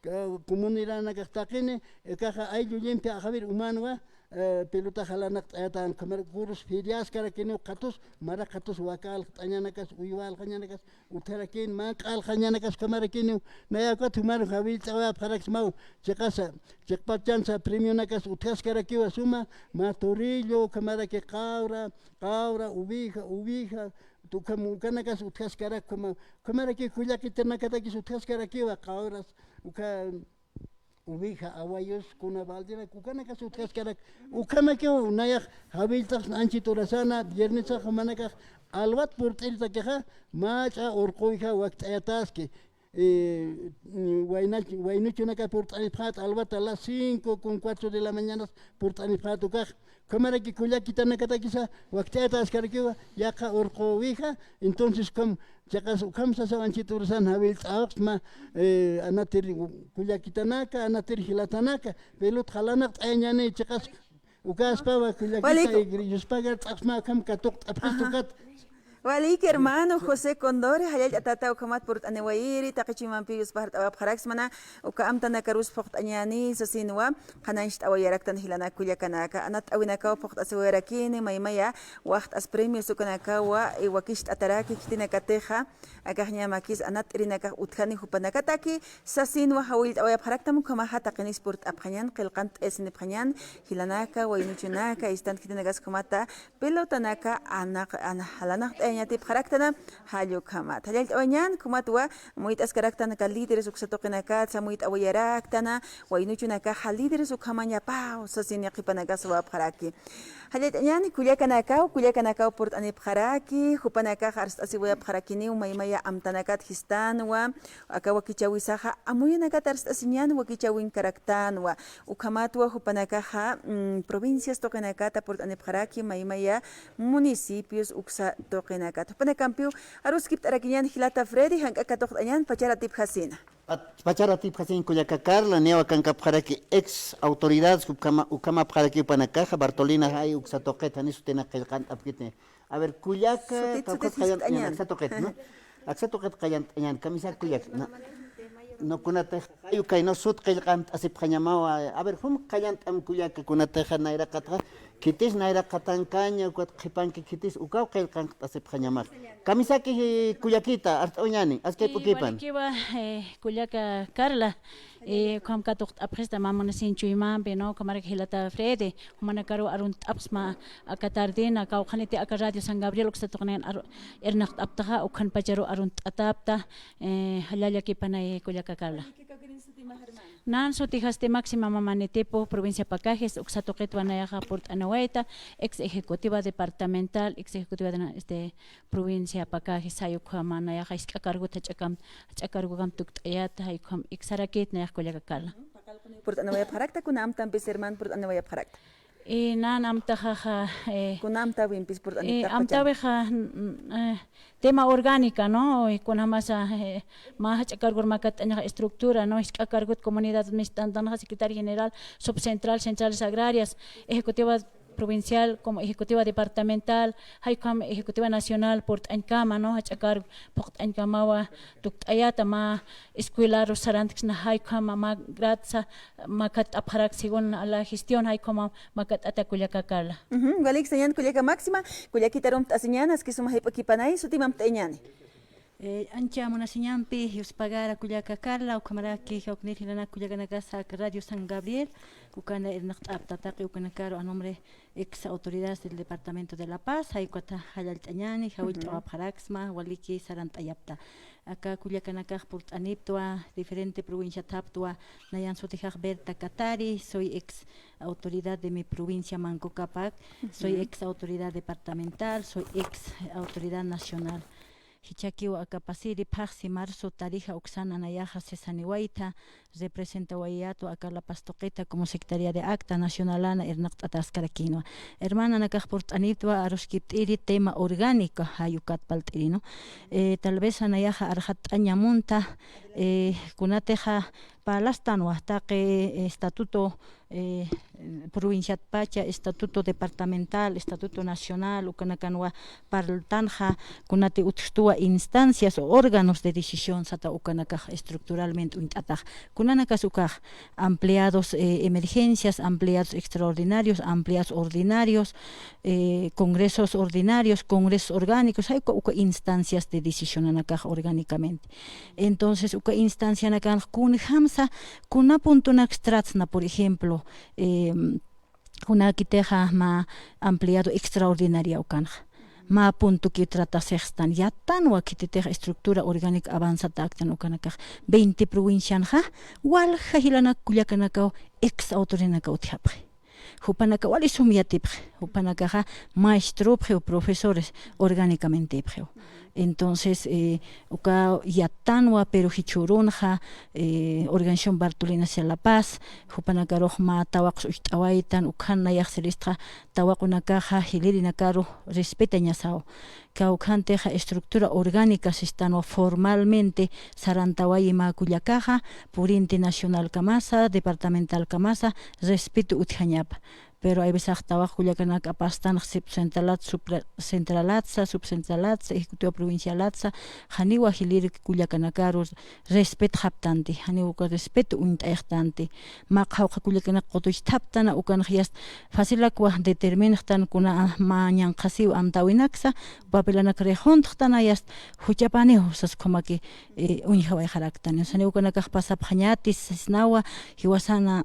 Ka-, comunidanakax taqini, ukaxa ayllu llimphi, a Javier umanwa, eh, pelota jalanaqt'ayatan, ukhamar kurus feriaskarakiniw qhatus, mara qhatus waka alxt'añanakas, uywa alxañanakas, utjarakin, manq'a alxañanakas ukhamarakiniw, naya ukat jumar jawillt'awayapxaraksmaw, chiqasa, chiqpachansa premionakas utjaskarakiwa suma, mä torillo, ukhamaraki qawra, qawra, oveja, oveja, ukham, ukanakas utjaskarak, ukhama, ukhamaraki kullakitanakatakis utjaskarakiwa, qawras, ukha, oveja, awayus, kuna baldera, ukanakas utjaskarak, ukhamakiw nayax jawillt'ax anchit urasana, viernesax jumanakax alwat purt'irtakixa, mach'a urquyja wakt'ayataski, eh, wayna-, waynuchunaka purt'anipxät alwat a las cinco con cuatro de la mañana purt'anipxät ukax, ukhamaraki kullakitanakatakisa wakt'ayataskarakiwa, yaqha urqu oveja, entonces ukham, chiqas ukham sasaw anchit urasan jawillt'awaqsma, eh, anatir kullakitanaka, anatir jilatanaka, pelota jalanaqt'ayañäni chiqas, uka aspawa kullakita, waliku, y yuspagart'apxsma ukham katuqt'apxista ukat. Walik hermano José Condori, jallallt'atata ukhamat purt'aniwayiri, taqi chuymampi yuspajart'awapxaraksmana, uka amtanakarus phuqt'añäni sasinwa, qhanañcht'awayaraktan jilanak kullakanaka, anatt'awinakaw phuqt'asiwayarakini, maymaya, waxt'as premios ukanakawa, wakicht'ataraki, khitinakatixa, akaxñamakis anatt'irinakax utjani jupanakataki, sasinwa jawillt'awayapxaraktam ukhamaxa taqinis purt'apxañän, qillqant'ayasinipxañän, jilanaka, waynuchunaka, istan khitinakas ukhamata, pelotanaka, anaq-, ana-, jalanaqt'ayañatipxaraktana, jall ukhamat. Jallallt'awayañän, ukhamatwa, muyt'askaraktan aka líderes uksa tuqinakatsa, muyt'awayaraktana, waynuchunakaxa líderes ukhamañapaw, sasini qhipanakaswapxaraki. Jallallt'añäni kullakanakaw, kullakanakaw purt'anipxaraki, jupanakax arst'asiwayapxarakiniw maymaya amtanakat jistanwa, aka wakichäwisaxa amuyunakat arst'asiñän wakichäwinkaraktanwa, ukhamatwa jupanakaxa, mm, provincias tuqinakata purt'anipxaraki maymaya municipios uksa tuqinakat. Jupanakampiw aruskipt'arakiñän jilata Freddy, jank'a katuqt'añän, pachar atipjasina. Pat-, pachar atipjasin kullaka Carla, niyaw akankapxaraki ex autoridades, ukhama-, ukhamapxaraki jupanakaxa, Bartolina, jay uksa tuqit, jani sutinak qillqant'apkiti. A ver, kullaka, sutit, kawkhat sutit qallant'añan, jisk'añan. Aksa tuqit, ¿no? Aksa tuqit qallant'añan, kamisa kullaka, ¿no? No, kunatix, jay ukay, ¿no? Sut qillqant'asipxañamawa. A ver, jum qallant'am kullaka, kunatixa nayraqatxa, khitis nayraqatankaña, ukat qhipanki khitis, ukaw qillqant'asipxañamax. Kamisaki, kullakita, arst'awayañäni, askay p'ukipan. Walikiwa, eh, kullaka Carla, eh, ukham katuqt'apxista mä munasin chuymampi, ¿no? Ukhamaraki jilata Freddy, jumanakaru arunt'apxsma aka tardena, kawkhaniti aka Radio San Gabriel uksa tuqinin aru-, irnaqt'aptaxa, ukhan pacharu arunt'atapta, eh, jallalla khipanay kullaka Carla. Nan sutijasti Máxima Mamanitipu, provincia Pacajes, uksa tuqitwa nayaxa purt'aniwayta, ex ejecutiva departamental, ex ejecutiva de na-, este, provincia Pacajes, jay ukhama nayaxa jisk'a cargota jach'a kam, jach'a cargokam tukt'ayata, jay ukham iksarakit nayax kullaka Carla. Purt'aniwayapxarakta, kuna amtampis hermano purt'aniwayapxarakta. Y nan amtaxaxa, eh, kuna amtäwimpis purt'anipxarakta, eh, amtäwixa, mm, eh, tema orgánica, ¿no? Y kunjamasa, eh, mä jach'a cargor makatt'añaxa estructura, ¿no? Jisk'a cargot comunidad administrantanxa, secretaria general, subcentral, centrales agrarias, ejecutiva provincial, como ejecutiva departamental, jay ukham ejecutiva nacional purt'añkama, ¿no? Jach'a cargo phuqt'añkamawa tukt'ayata, mä escuelaru sarantaksna, jay ukhama mä gradsa makatt'apxarak según la gestión, jay ukhama makatt'ata kullaka Carla. Ujú, walik sañän kullaka Máxima, kullakita arunt'asiñäni, aski suma jayp'u khipanay, sutimamt'ayañäni. Eh, ancha munasiñampi, yuspagara kullaka Carla, ukhamaraki, jawknir jilanak kullakanakasa aka Radio San Gabriel, ukana irnaqt'apta taqi ukanakaru a nombre ex autoridades del departamento de La Paz, jay ukata jallallt'añäni, jawillt'awapxaraksma, waliki sarant'ayapta. Aka kullakanakax purt'aniptwa, diferente provinciat japtwa, nayan sutixax Berta Catari, soy ex autoridad de mi provincia Manco Cápac, soy ex autoridad departamental, soy ex autoridad nacional. Jichhakiw aka pasiri phaxsi marzo tarixa uksan nayaxa sisaniwayta, representawayätwa aka La Paz tuqita como secretaria de acta nacionalana irnaqt'ataskarakïnwa. Hermananakax purt'aniptwa aruskipt'iri tema orgánico, jay ukat parlt'iri, ¿no? Eh, tal vez nayaxa arxatt'aña munta, eh, kunatixa parlastanwa taqi estatuto eh, provinciat pacha, estatuto departamental, estatuto nacional, ukanakanwa parltanxa, kunati utjtuwa instancias o órganos de decisión sata ukanakax estructuralmente uñt'atax. Kunanakas ukax ampliados, eh, emergencias, ampliados extraordinarios, ampliados ordinarios, eh, congresos ordinarios, congresos orgánicos, jay uka, uka instancias de decisionanakax orgánicamente. Entonces, uka instancianakanx kunjamsa, kuna puntunaks tratsna, por ejemplo, em, kunakitixa mä ampliado extraordinaria ukanxa. Mä puntuki tratasixstan, yattanwa khititix estructura orgánica avanzatäktan ukanakax. Veinte provincianxa, walja jilanak kullakanakaw ex autorinaka utjapxi. Jupanaka wali sum yatipxi, jupanakaxa maestropxiw, profesores orgánicamentepxiw. Entonces, eh, uka yattanwa, pero jichhürunxa, eh, Organización Bartolina Hacia La Paz, jupanakarux mä tawaqus ucht'awaytan, ukhan nayax siristxa tawaqunakaxa jilïrinakaru respetañasaw. Kawkhantixa estructura orgánica sistanwa formalmente sarantawayi mä kullakaxa, purinti nacionalkamasa, departamentalkamasa, respeto utjañapa. Pero hay veces tawax kullakanaka apastanx sip centralat, supra-, centralatsa, subcentralatsa, ejecutiva provincialatsa, janiwa jilïr kullakanakaru respetxaptanti, janiw uka respeto uñt'ayxtanti. Mä qhawqha kullakanak qutuchtaptana, ukanx yast facilakwa determinxtan kuna mä ñanqhasiw amtäwinaksa, papilanak rixuntxtana, yast juchapaniw sas ukhamaki, eh, uñjawayxaraktani. Sani ukanakax pasapxañäti sisnawa, jiwasana,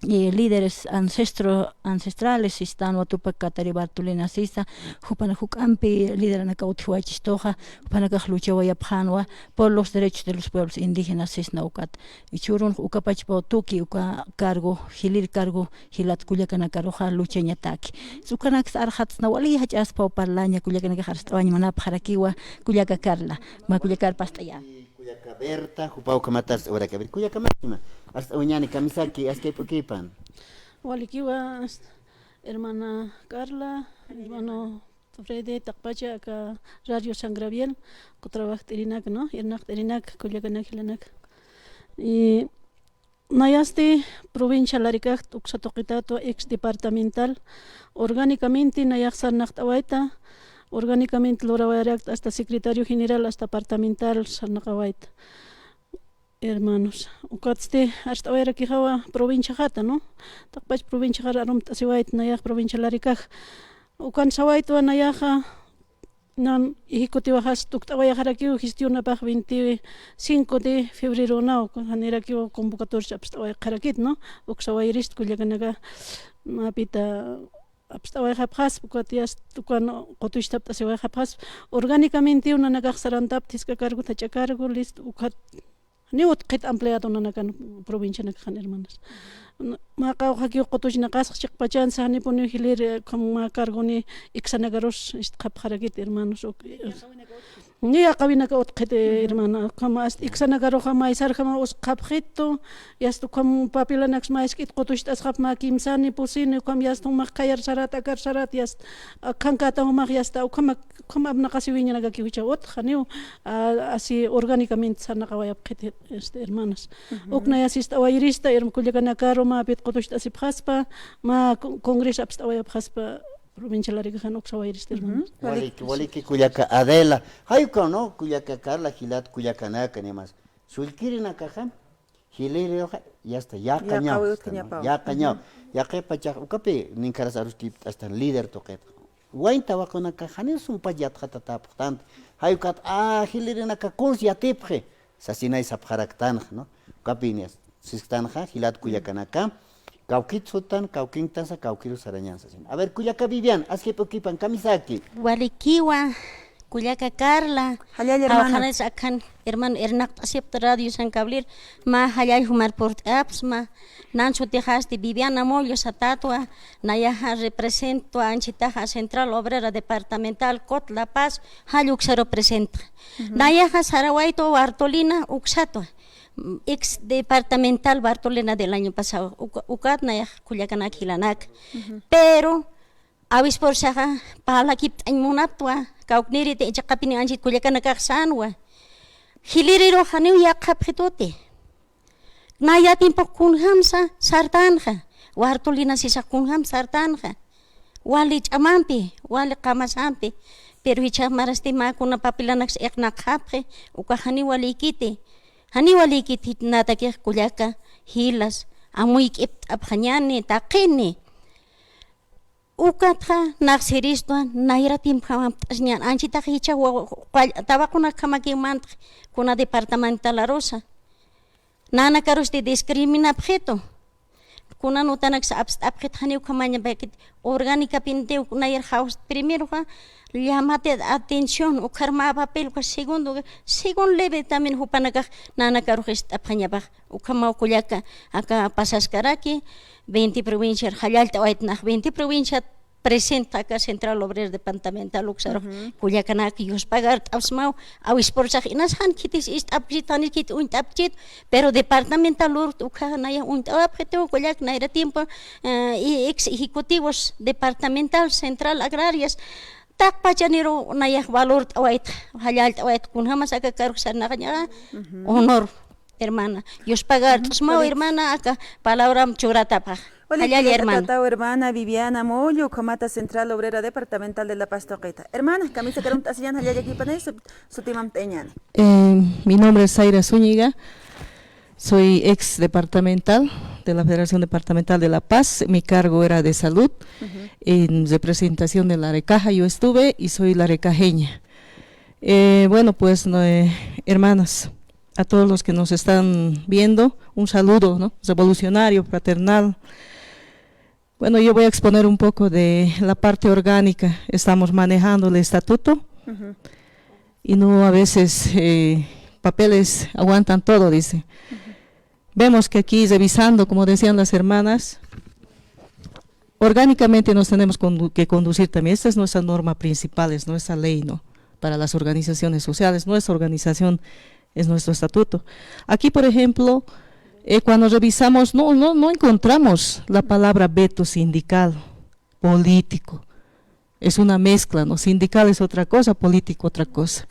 eh, líderes ancestro-, ancestrales sistanwa Tupac Katari Bartolina sisa, jupan juk'ampi lideranakaw utjiwayistuxa, jupanakax luchawayapxänwa por los derechos de los pueblos indígenas sisna ukat. Jichhürunx ukapachpaw tuki uka cargo, jilïr cargo, jilat kullakanakaruxa luchañataki. Ukanaks arxatsna wali jach'aspaw parlaña kullakanakax arst'awañ munapxarakiwa, kullaka Carla, mä kullakar past'aya. Kullaka Berta, jupaw ukhamatar arst'awarakipxi. Kullaka Máxima, arst'awañäni kamisaki, askip'ukipan. Walikiwa, hermana Carla, hermano Freddy, taqpacha aka Radio San Gabriel, ku trabajt'irinak, ¿no? Irnaqt'irinak, kullakanak, jilanak. Y nayasti provincia Larikaxt uksa tuqitatwa ex departamental, orgánicamente nayax sarnaqt'awayta, orgánicamente lurawayarakt hasta secretario general, hasta departamental sarnaqawayta. Hermanos, ukatsti arst'awayarakixa provinciaxata, ¿no? Taqpach provinciaxar arumt'asiwayta nayax provincia Larikax. Ukan sawaytwa nayaxa, nan ejecutivaxas tukt'awayaxarakiw gestionapax veinticinco de febreronaw, janirakiw convocatoria apst'awayxarakit, ¿no? Uksa wayirist kullakanaka, mapita apst'awayxapxaspa, ukat yast ukan qutuchtapt'asiwayxapxaspa, orgánicamente nanakax sarantapta jisk'a cargo, jach'a cargo, listo, ukat janiw utjkit empleado nanakan provincianakaxan, hermanas. Mä qawqhakiw qutuchnaqasxa chiqpachansa, janipuniw jilïr, eh, ukham mä cargoni iksanakarus ist'xapxarakit, hermanos. Uk-, ni yaqawinaka utjkit, eh, hermana. Ukham ast iksanakaruxa maysarjama usqhapxitu, yast ukham papilanaks maysk'it qutucht'asxap mä kimsani, pusini, ukham yast jumax khayar sarat, akar sarat, yast, ah, khankäta jumax yasta, ukhama ukham apnaqasiwiñanakakiw jichha utjxaniw, ah, así orgánicamente sarnaqawayapxit, este, hermanas. Uk naya sist'awayirista, herm-, kullakanakaru, mä pit qutucht'asipxaspa, mä con-, congreso apst'awayapxaspa, provincia Larikaxan uksa wayirista, hermanas. Waliki, waliki kullaka Adela. Jay ukaw, ¿no? Kullaka Carla, jilat kullakanaka, nimas. Sullkirinakaxa, jilïriruxa, yasta, yaqañaw, yaqañaw. Yaqañaw. Yaqhipachax, ukapi, ninkaras aruskipt'astan líder tuqit. Wayn tawaqunakax, janiw sumpach yatxatatapxtanti. Jay ukat, ah, jilïrinaka kuns yatipxi, sasinay sapxaraktanxa, ¿no? Ukapi niyas, sisktanxa, jilat kullakanaka, kawkit sutan, kawkinktasa, kawkiru sarañan sasin. A ver, kullaka Vivian, askip'ukipan, kamisaki. Walikiwa, kullaka Carla, jallalla hermana. Qawqhanis akhan, hermano, irnaqt'asipxta Radio San Gabriel, mä jallalla jumar purt'apxsma, nan sutixasti Viviana Mollo satätwa, nayaxa representwa anchitaxa Central Obrera Departamental, COT, La Paz, jall uksaru presentxa. Nayaxa sarawaytwa Bartolina uksatwa, ex departamental Bartolina del año pasado, uka-, ukat nayax kullakanak jilanak. Pero, awispursaxa, parlakipt'añ munaptwa, kawkniriti, chiqapini anchit kullakanakax sänwa. Jilïriruxa janiw yaqhapxituti. Naya tiempox kunjamsa sartanxa, Bartolina sisax kunjam sartanxa. Wali ch'amampi, wali qamasampi, pero jichhax marasti mä kuna papilanaks iqnaqxapxi, ukax janiw walïkiti. Janiw walïkiti natakix kullaka, jilas, amuyk'ipt'apxañäni, taqini. Ukatxa, nax siristwa, nayra tiempjamampt'asiñän, anchitax jichha wa-, wa-, qall-, tawaqunakjamakiw mantx, kuna departamentalarusa. Nanakarusti discriminapxitu. Kunan utanaksa apst'apxit, janiw ukhamañapakit, orgánicamente nayar jawst, primeroxa, llamate de atención, ukhar mä papel, ukhar segundo, según leve también jupanakax nanakarux ist'apxañapax. Ukhamaw kullaka, aka pasaskaraki, veinte provinciar jallallt'awaytnax, veinte provincia present aka Central Obrero Departamental uksarux, kullakanaka yuspagart'apxsmaw, awispursax inas jan khitis ist'apxit, jan khit uñt'apxit, pero departamental urt ukha naya uñt'awapxitiw kullak nayra tiempo, eh, y ex ejecutivos departamental, central agrarias, taqpachaniru nayax valort'awaytxa, jallallt'awaytxa, kunjamas aka karux sarnaqañaxa, honor. Hermana, yuspagart'smaw, hermana, aka palabram churatapax. Walik, jallalla, hermano. Tataw hermana Viviana Mollo, ukhamata Central Obrera Departamental de La Paz tuqita. Hermana, kamisa karumt'asiñäni, jallalla, jallalla, sut-, sutimamt'añäni. Eh, mi nombre es Zaira Zúñiga, soy ex departamental de la Federación Departamental de La Paz, mi cargo era de salud, en representación de la Recaja yo estuve y soy la recajeña. Eh, bueno, pues, no, eh, hermanas, a todos los que nos están viendo, un saludo, ¿no? Revolucionario, fraternal. Bueno, yo voy a exponer un poco de la parte orgánica. Estamos manejando el estatuto y no, a veces, eh, papeles aguantan todo, dice. Vemos que aquí, revisando, como decían las hermanas, orgánicamente nos tenemos condu-, que conducir también. Esta es nuestra norma principal, es nuestra ley, ¿no? Para las organizaciones sociales, nuestra organización es nuestro estatuto. Aquí, por ejemplo, eh, cuando revisamos, no, no, no encontramos la palabra veto sindical, político. Es una mezcla, ¿no? Sindical es otra cosa, político otra cosa.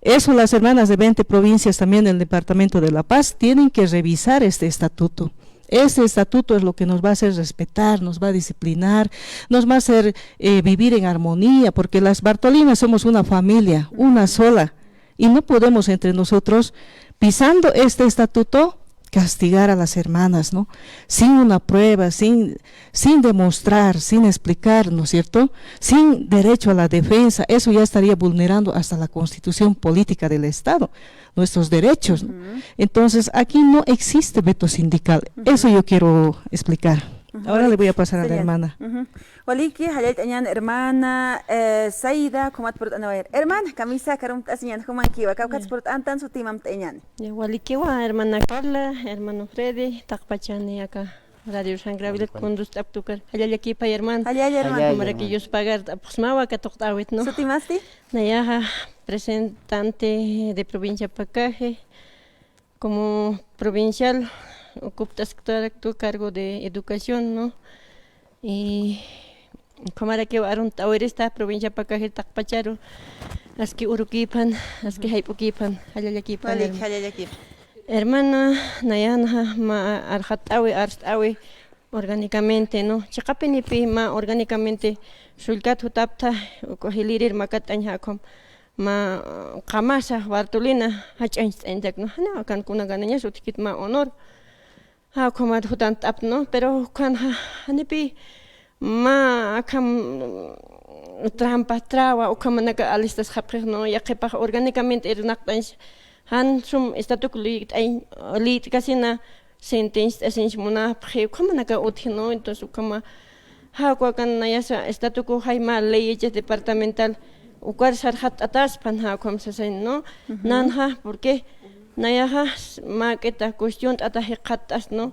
Eso las hermanas de veinte provincias también del departamento de La Paz tienen que revisar este estatuto. Este estatuto es lo que nos va a hacer respetar, nos va a disciplinar, nos va a hacer, eh, vivir en armonía, porque las Bartolinas somos una familia, una sola, y no podemos entre nosotros, pisando este estatuto, castigar a las hermanas, ¿no? Sin una prueba, sin, sin demostrar, sin explicar, ¿no es cierto? Sin derecho a la defensa, eso ya estaría vulnerando hasta la Constitución Política del Estado, nuestros derechos, ¿no? Entonces, aquí no existe veto sindical. Eso yo quiero explicar. Ahora le voy a pasar a la hermana. Waliki, jallallt'añäni hermana, eh, Zaida, ukhamat purt'anawayir. Hermana, kamisa karumt'asiñäni, jumankiwa, kawkhat purt'antan, sutimamt'añäni. Ya, walikiwa, hermana Carla, hermano Freddy, taqpachani aka Radio San Gabriel kundust'apxta ukar. Jallallakipay, hermano. Jallalla, hermano. Jallalla, hermano. Jumaraki yuspagart'apxsmawa katuqt'awit, ¿no? Sutimasti? Nayaxa, representante de provincia Pacaje, como provincial, ocupt'asktaraktu cargo de educación, ¿no? Y ukhamarakiw arunt'awirista provincia Pacaje taqpacharu, aski urukïpan, aski jayp'ukïpan, jallallakïpan. Walik, hermano. Jallallakïpan. Hermana, nayanxa mä arxatt'awi, arst'awi, orgánicamente, ¿no? Chiqapinipï mä orgánicamente sullkat jutapxta, uka jilïrir makatt'añ, jä ukham mä qamasa Bartolina jach'añcht'añtak, ¿no? Janiw akan kunakanañas utjkit mä honor. Jä ukhamat jutant'apxta, ¿no? Pero ukhanxa janipï mä akham trampa, traba, ukhamanaka alistasxapxix, ¿no? Yaqhipax orgánicamente irnaqt'añs, jan sum estatuk liyt'añ, liyt'kasina, sentenciat'asiñs munapxi, ukhamanaka utji, ¿no? Entonces, ukhama, jä ukakan nayasa estatuku jay mä leyes departamental, ukar sarxatt'ataspan, jä ukham sasañ, ¿no? Nanxa, porque nayaxa, s-, mäk'ita cuestiont'ata jikxatt'ast, ¿no?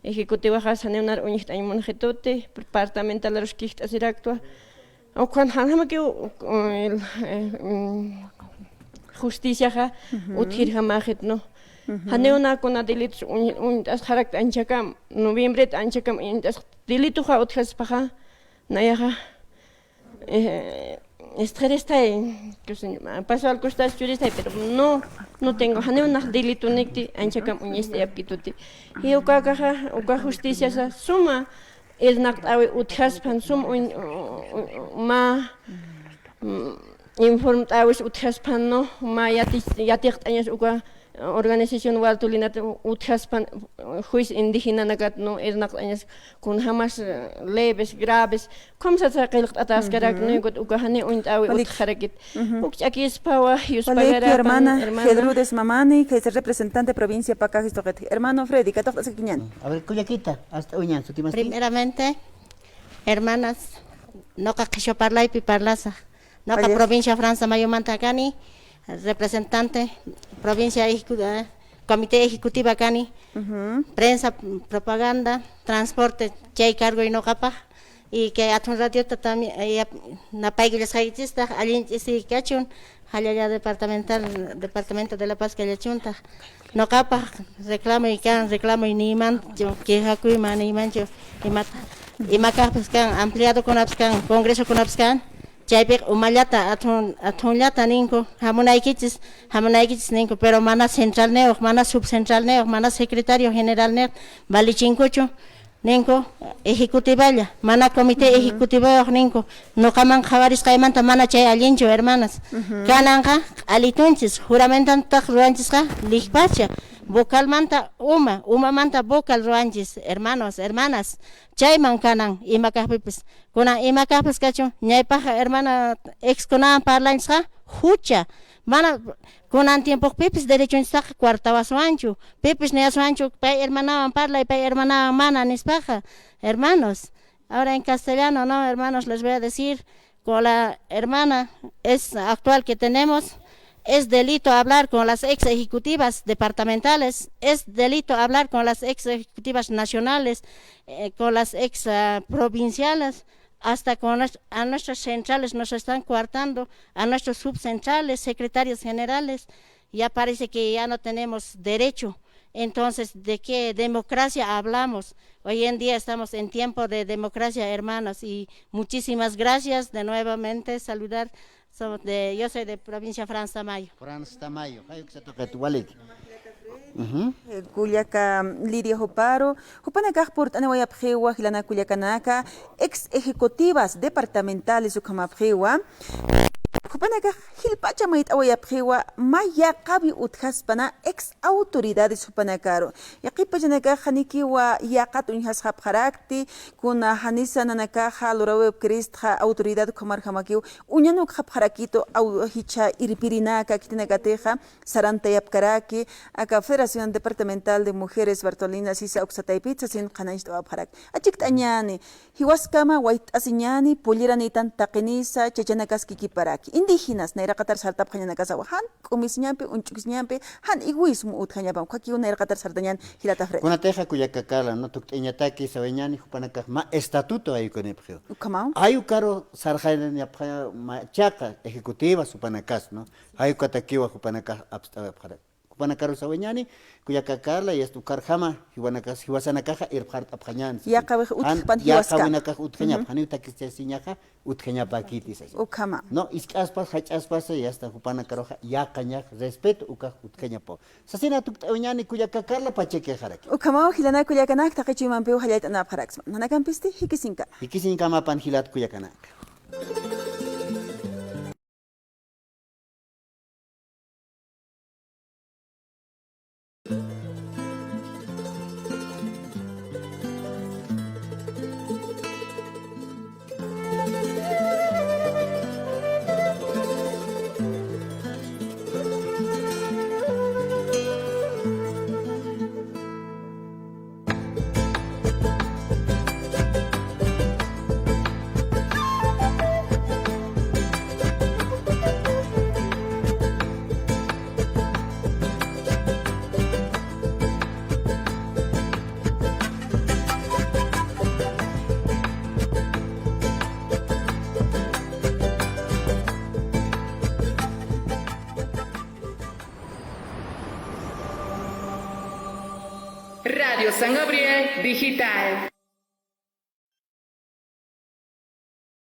Ejecutivaxas janiw nar uñjt'añ munxituti, departamental aruskijt'asiraktwa, Ukhan janjamakiw, eh, mm, justiciaxa utjirjamäxit, ¿no? Janiw nä kuna delitos uñ-, uñt'asxarakta anchhakam, noviembret anchhakam uñt'asx delitoxa utjaspaxa, nayaxa, eh, istxiristay, pasó al costado churistay, pero no, no tengo, janiw nax delitonikti anchhakam uñist'ayapkituti. Y uka akaxa, uka justiciasa suma irnaqt'äwi utjaspan sum uñ-, u-, u-, mä, mm, informt'äwis utjaspan, ¿no? Mä yati-, yatiqt'añas uka organización Bartolinat utjaspan, juez indígenanakat, ¿no? Irnaqt'añas kunjamas, eh, leves, graves, ukham sasa qillqt'atäskarak, ¿no? Ukat uka janiw uñt'äwi utjarakit. Uk ch'akispawa, yuspagarapan, hermana. Gertrudes Mamani, que es el representante provincia Pacajes tuqit. Hermano Freddy, katuqt'askiñäni. A ver, kullakita, hasta uñan, sutimasti. Primeramente, hermanas, nuqa qhichwa parlaypi parlasa. Nuqa provincia Franza Mayumanta kani, representante, provincia ejecu-, eh, comité ejecutiva kani, prensa, propaganda, transporte, chay cargo nuqapaq. Y kay Athun Radiota también, eh, yap-, napaykullachkaykichistaq, allin ch'isiy kachun, jallalla departamental, departamento de La Paz kallachunta. Nuqapaq reclamoy kan, reclamoy niymanchu, quejakuy mä niymanchu, imata, ima kaqpas kan, ampliadokunapas kan, congresokunapas kan, chaypiq umallata, athun-, athunllata ninku, jamunaykichis, jamunaykichis ninku, pero mana centralniyoq, mana subcentralniyoq, mana secretario generalniyoq valichinkuchu. ninku, ejecutivalla, mana comité ejecutivoyux ninku, nuqaman qhawarisqaymanta mana chay allinchu, hermanas. Kananqa, q'alitunchis, juramentantax ruwanchisqa, lijpacha, vocalmanta uma, umamanta vocal ruwanchis, hermanos, hermanas. Chayman kanan, ima kaqpipis. Kunan ima kaqpis kachun, ñaypaxa hermana exkunawan parlanchisqa, jucha. Mana, kunan tiempoqpipis derechonchistaqa cuartawaswanchu, pipis niyaswanchu, pay hermanawan parlay, pay hermanawan mana, nispaqa, hermanos. Ahora en castellano, ¿no, hermanos? Les voy a decir, con la hermana es actual que tenemos, es delito hablar con las ex ejecutivas departamentales, es delito hablar con las ex ejecutivas nacionales, eh, con las ex, ah, provinciales, hasta con nues-, a nuestras centrales nos están coartando, a nuestros subcentrales, secretarios generales, ya parece que ya no tenemos derecho. Entonces, ¿de qué democracia hablamos? Hoy en día estamos en tiempo de democracia, hermanos, y muchísimas gracias de nuevamente saludar. Somos de, yo soy de provincia Franz Tamayo. Franz Tamayo, jay uksa tuqit walik. Ujú. Eh, kullaka Lidia juparu, jupanakax purt'aniwayapxiwa, jilanaka kullakanaka, ex ejecutivas departamentales ukhamapxiwa. Jupanakax jilpacha mayt'awayapxiwa, mä yaqawi utjaspana ex autoridades jupanakaru. Yaqhip pachanakax janikiwa yaqat uñjasxapxarakti, kuna janisa nanakaxa lurawayapkiristxa autoridad ukhamarjamakiw, uñan ukxapxarakitu, au-, jichha irpirinaka khitinakatixa sarantayapkaraki, aka Federación Departamental de Mujeres Bartolina sisa uksa taypit sasin qhanañcht'awapxaraki. Achikt'añäni, jiwaskama wayt'asiñäni, polleranïtan taqinisa, chachanakas kikiparaki. Indígenas, nayraqatar sartapxañanakasawa, jan k'umisiñampi, uñch'ukisiñampi, jan egoísmo utjañapam, ukhakiw nayraqatar sartañäni, jilata Fred. Kunatixa kullaka Carla, ¿no? Tukt'añataki sawayañäni, jupanakax mä estatuto jay ukanipxiw. Ukhamaw. Jay ukaru sarxañapxaña mä chiqa ejecutivas jupanakas, ¿no? Jay ukatakiwa jupanakax apst'awayapxaraki. Jupanakaru sawayañäni, kullaka Carla, y hasta ukharjama, jiwanakas, jiwasanakaxa irpxart'apxañäni. Yaqawix utjpan jiwaska. Yaqawinakax utjañap, janiw takichasiñaxa utjañapäkiti sasa. Ukhama. No, isk'aspas, jach'aspas, y hasta jupanakaruxa yaqañax respeto ukax utjañapaw. Sasina tukt'awayañäni kullaka Carla, pachakixaraki. Ukhamaw, jilanaka kullakanak, taqi chuymampiw jallayt'anapxaraksma. Nanakampisti, jikisiñkama. Jikisiñkamapan jilat kullakanak. Radio San Gabriel Digital.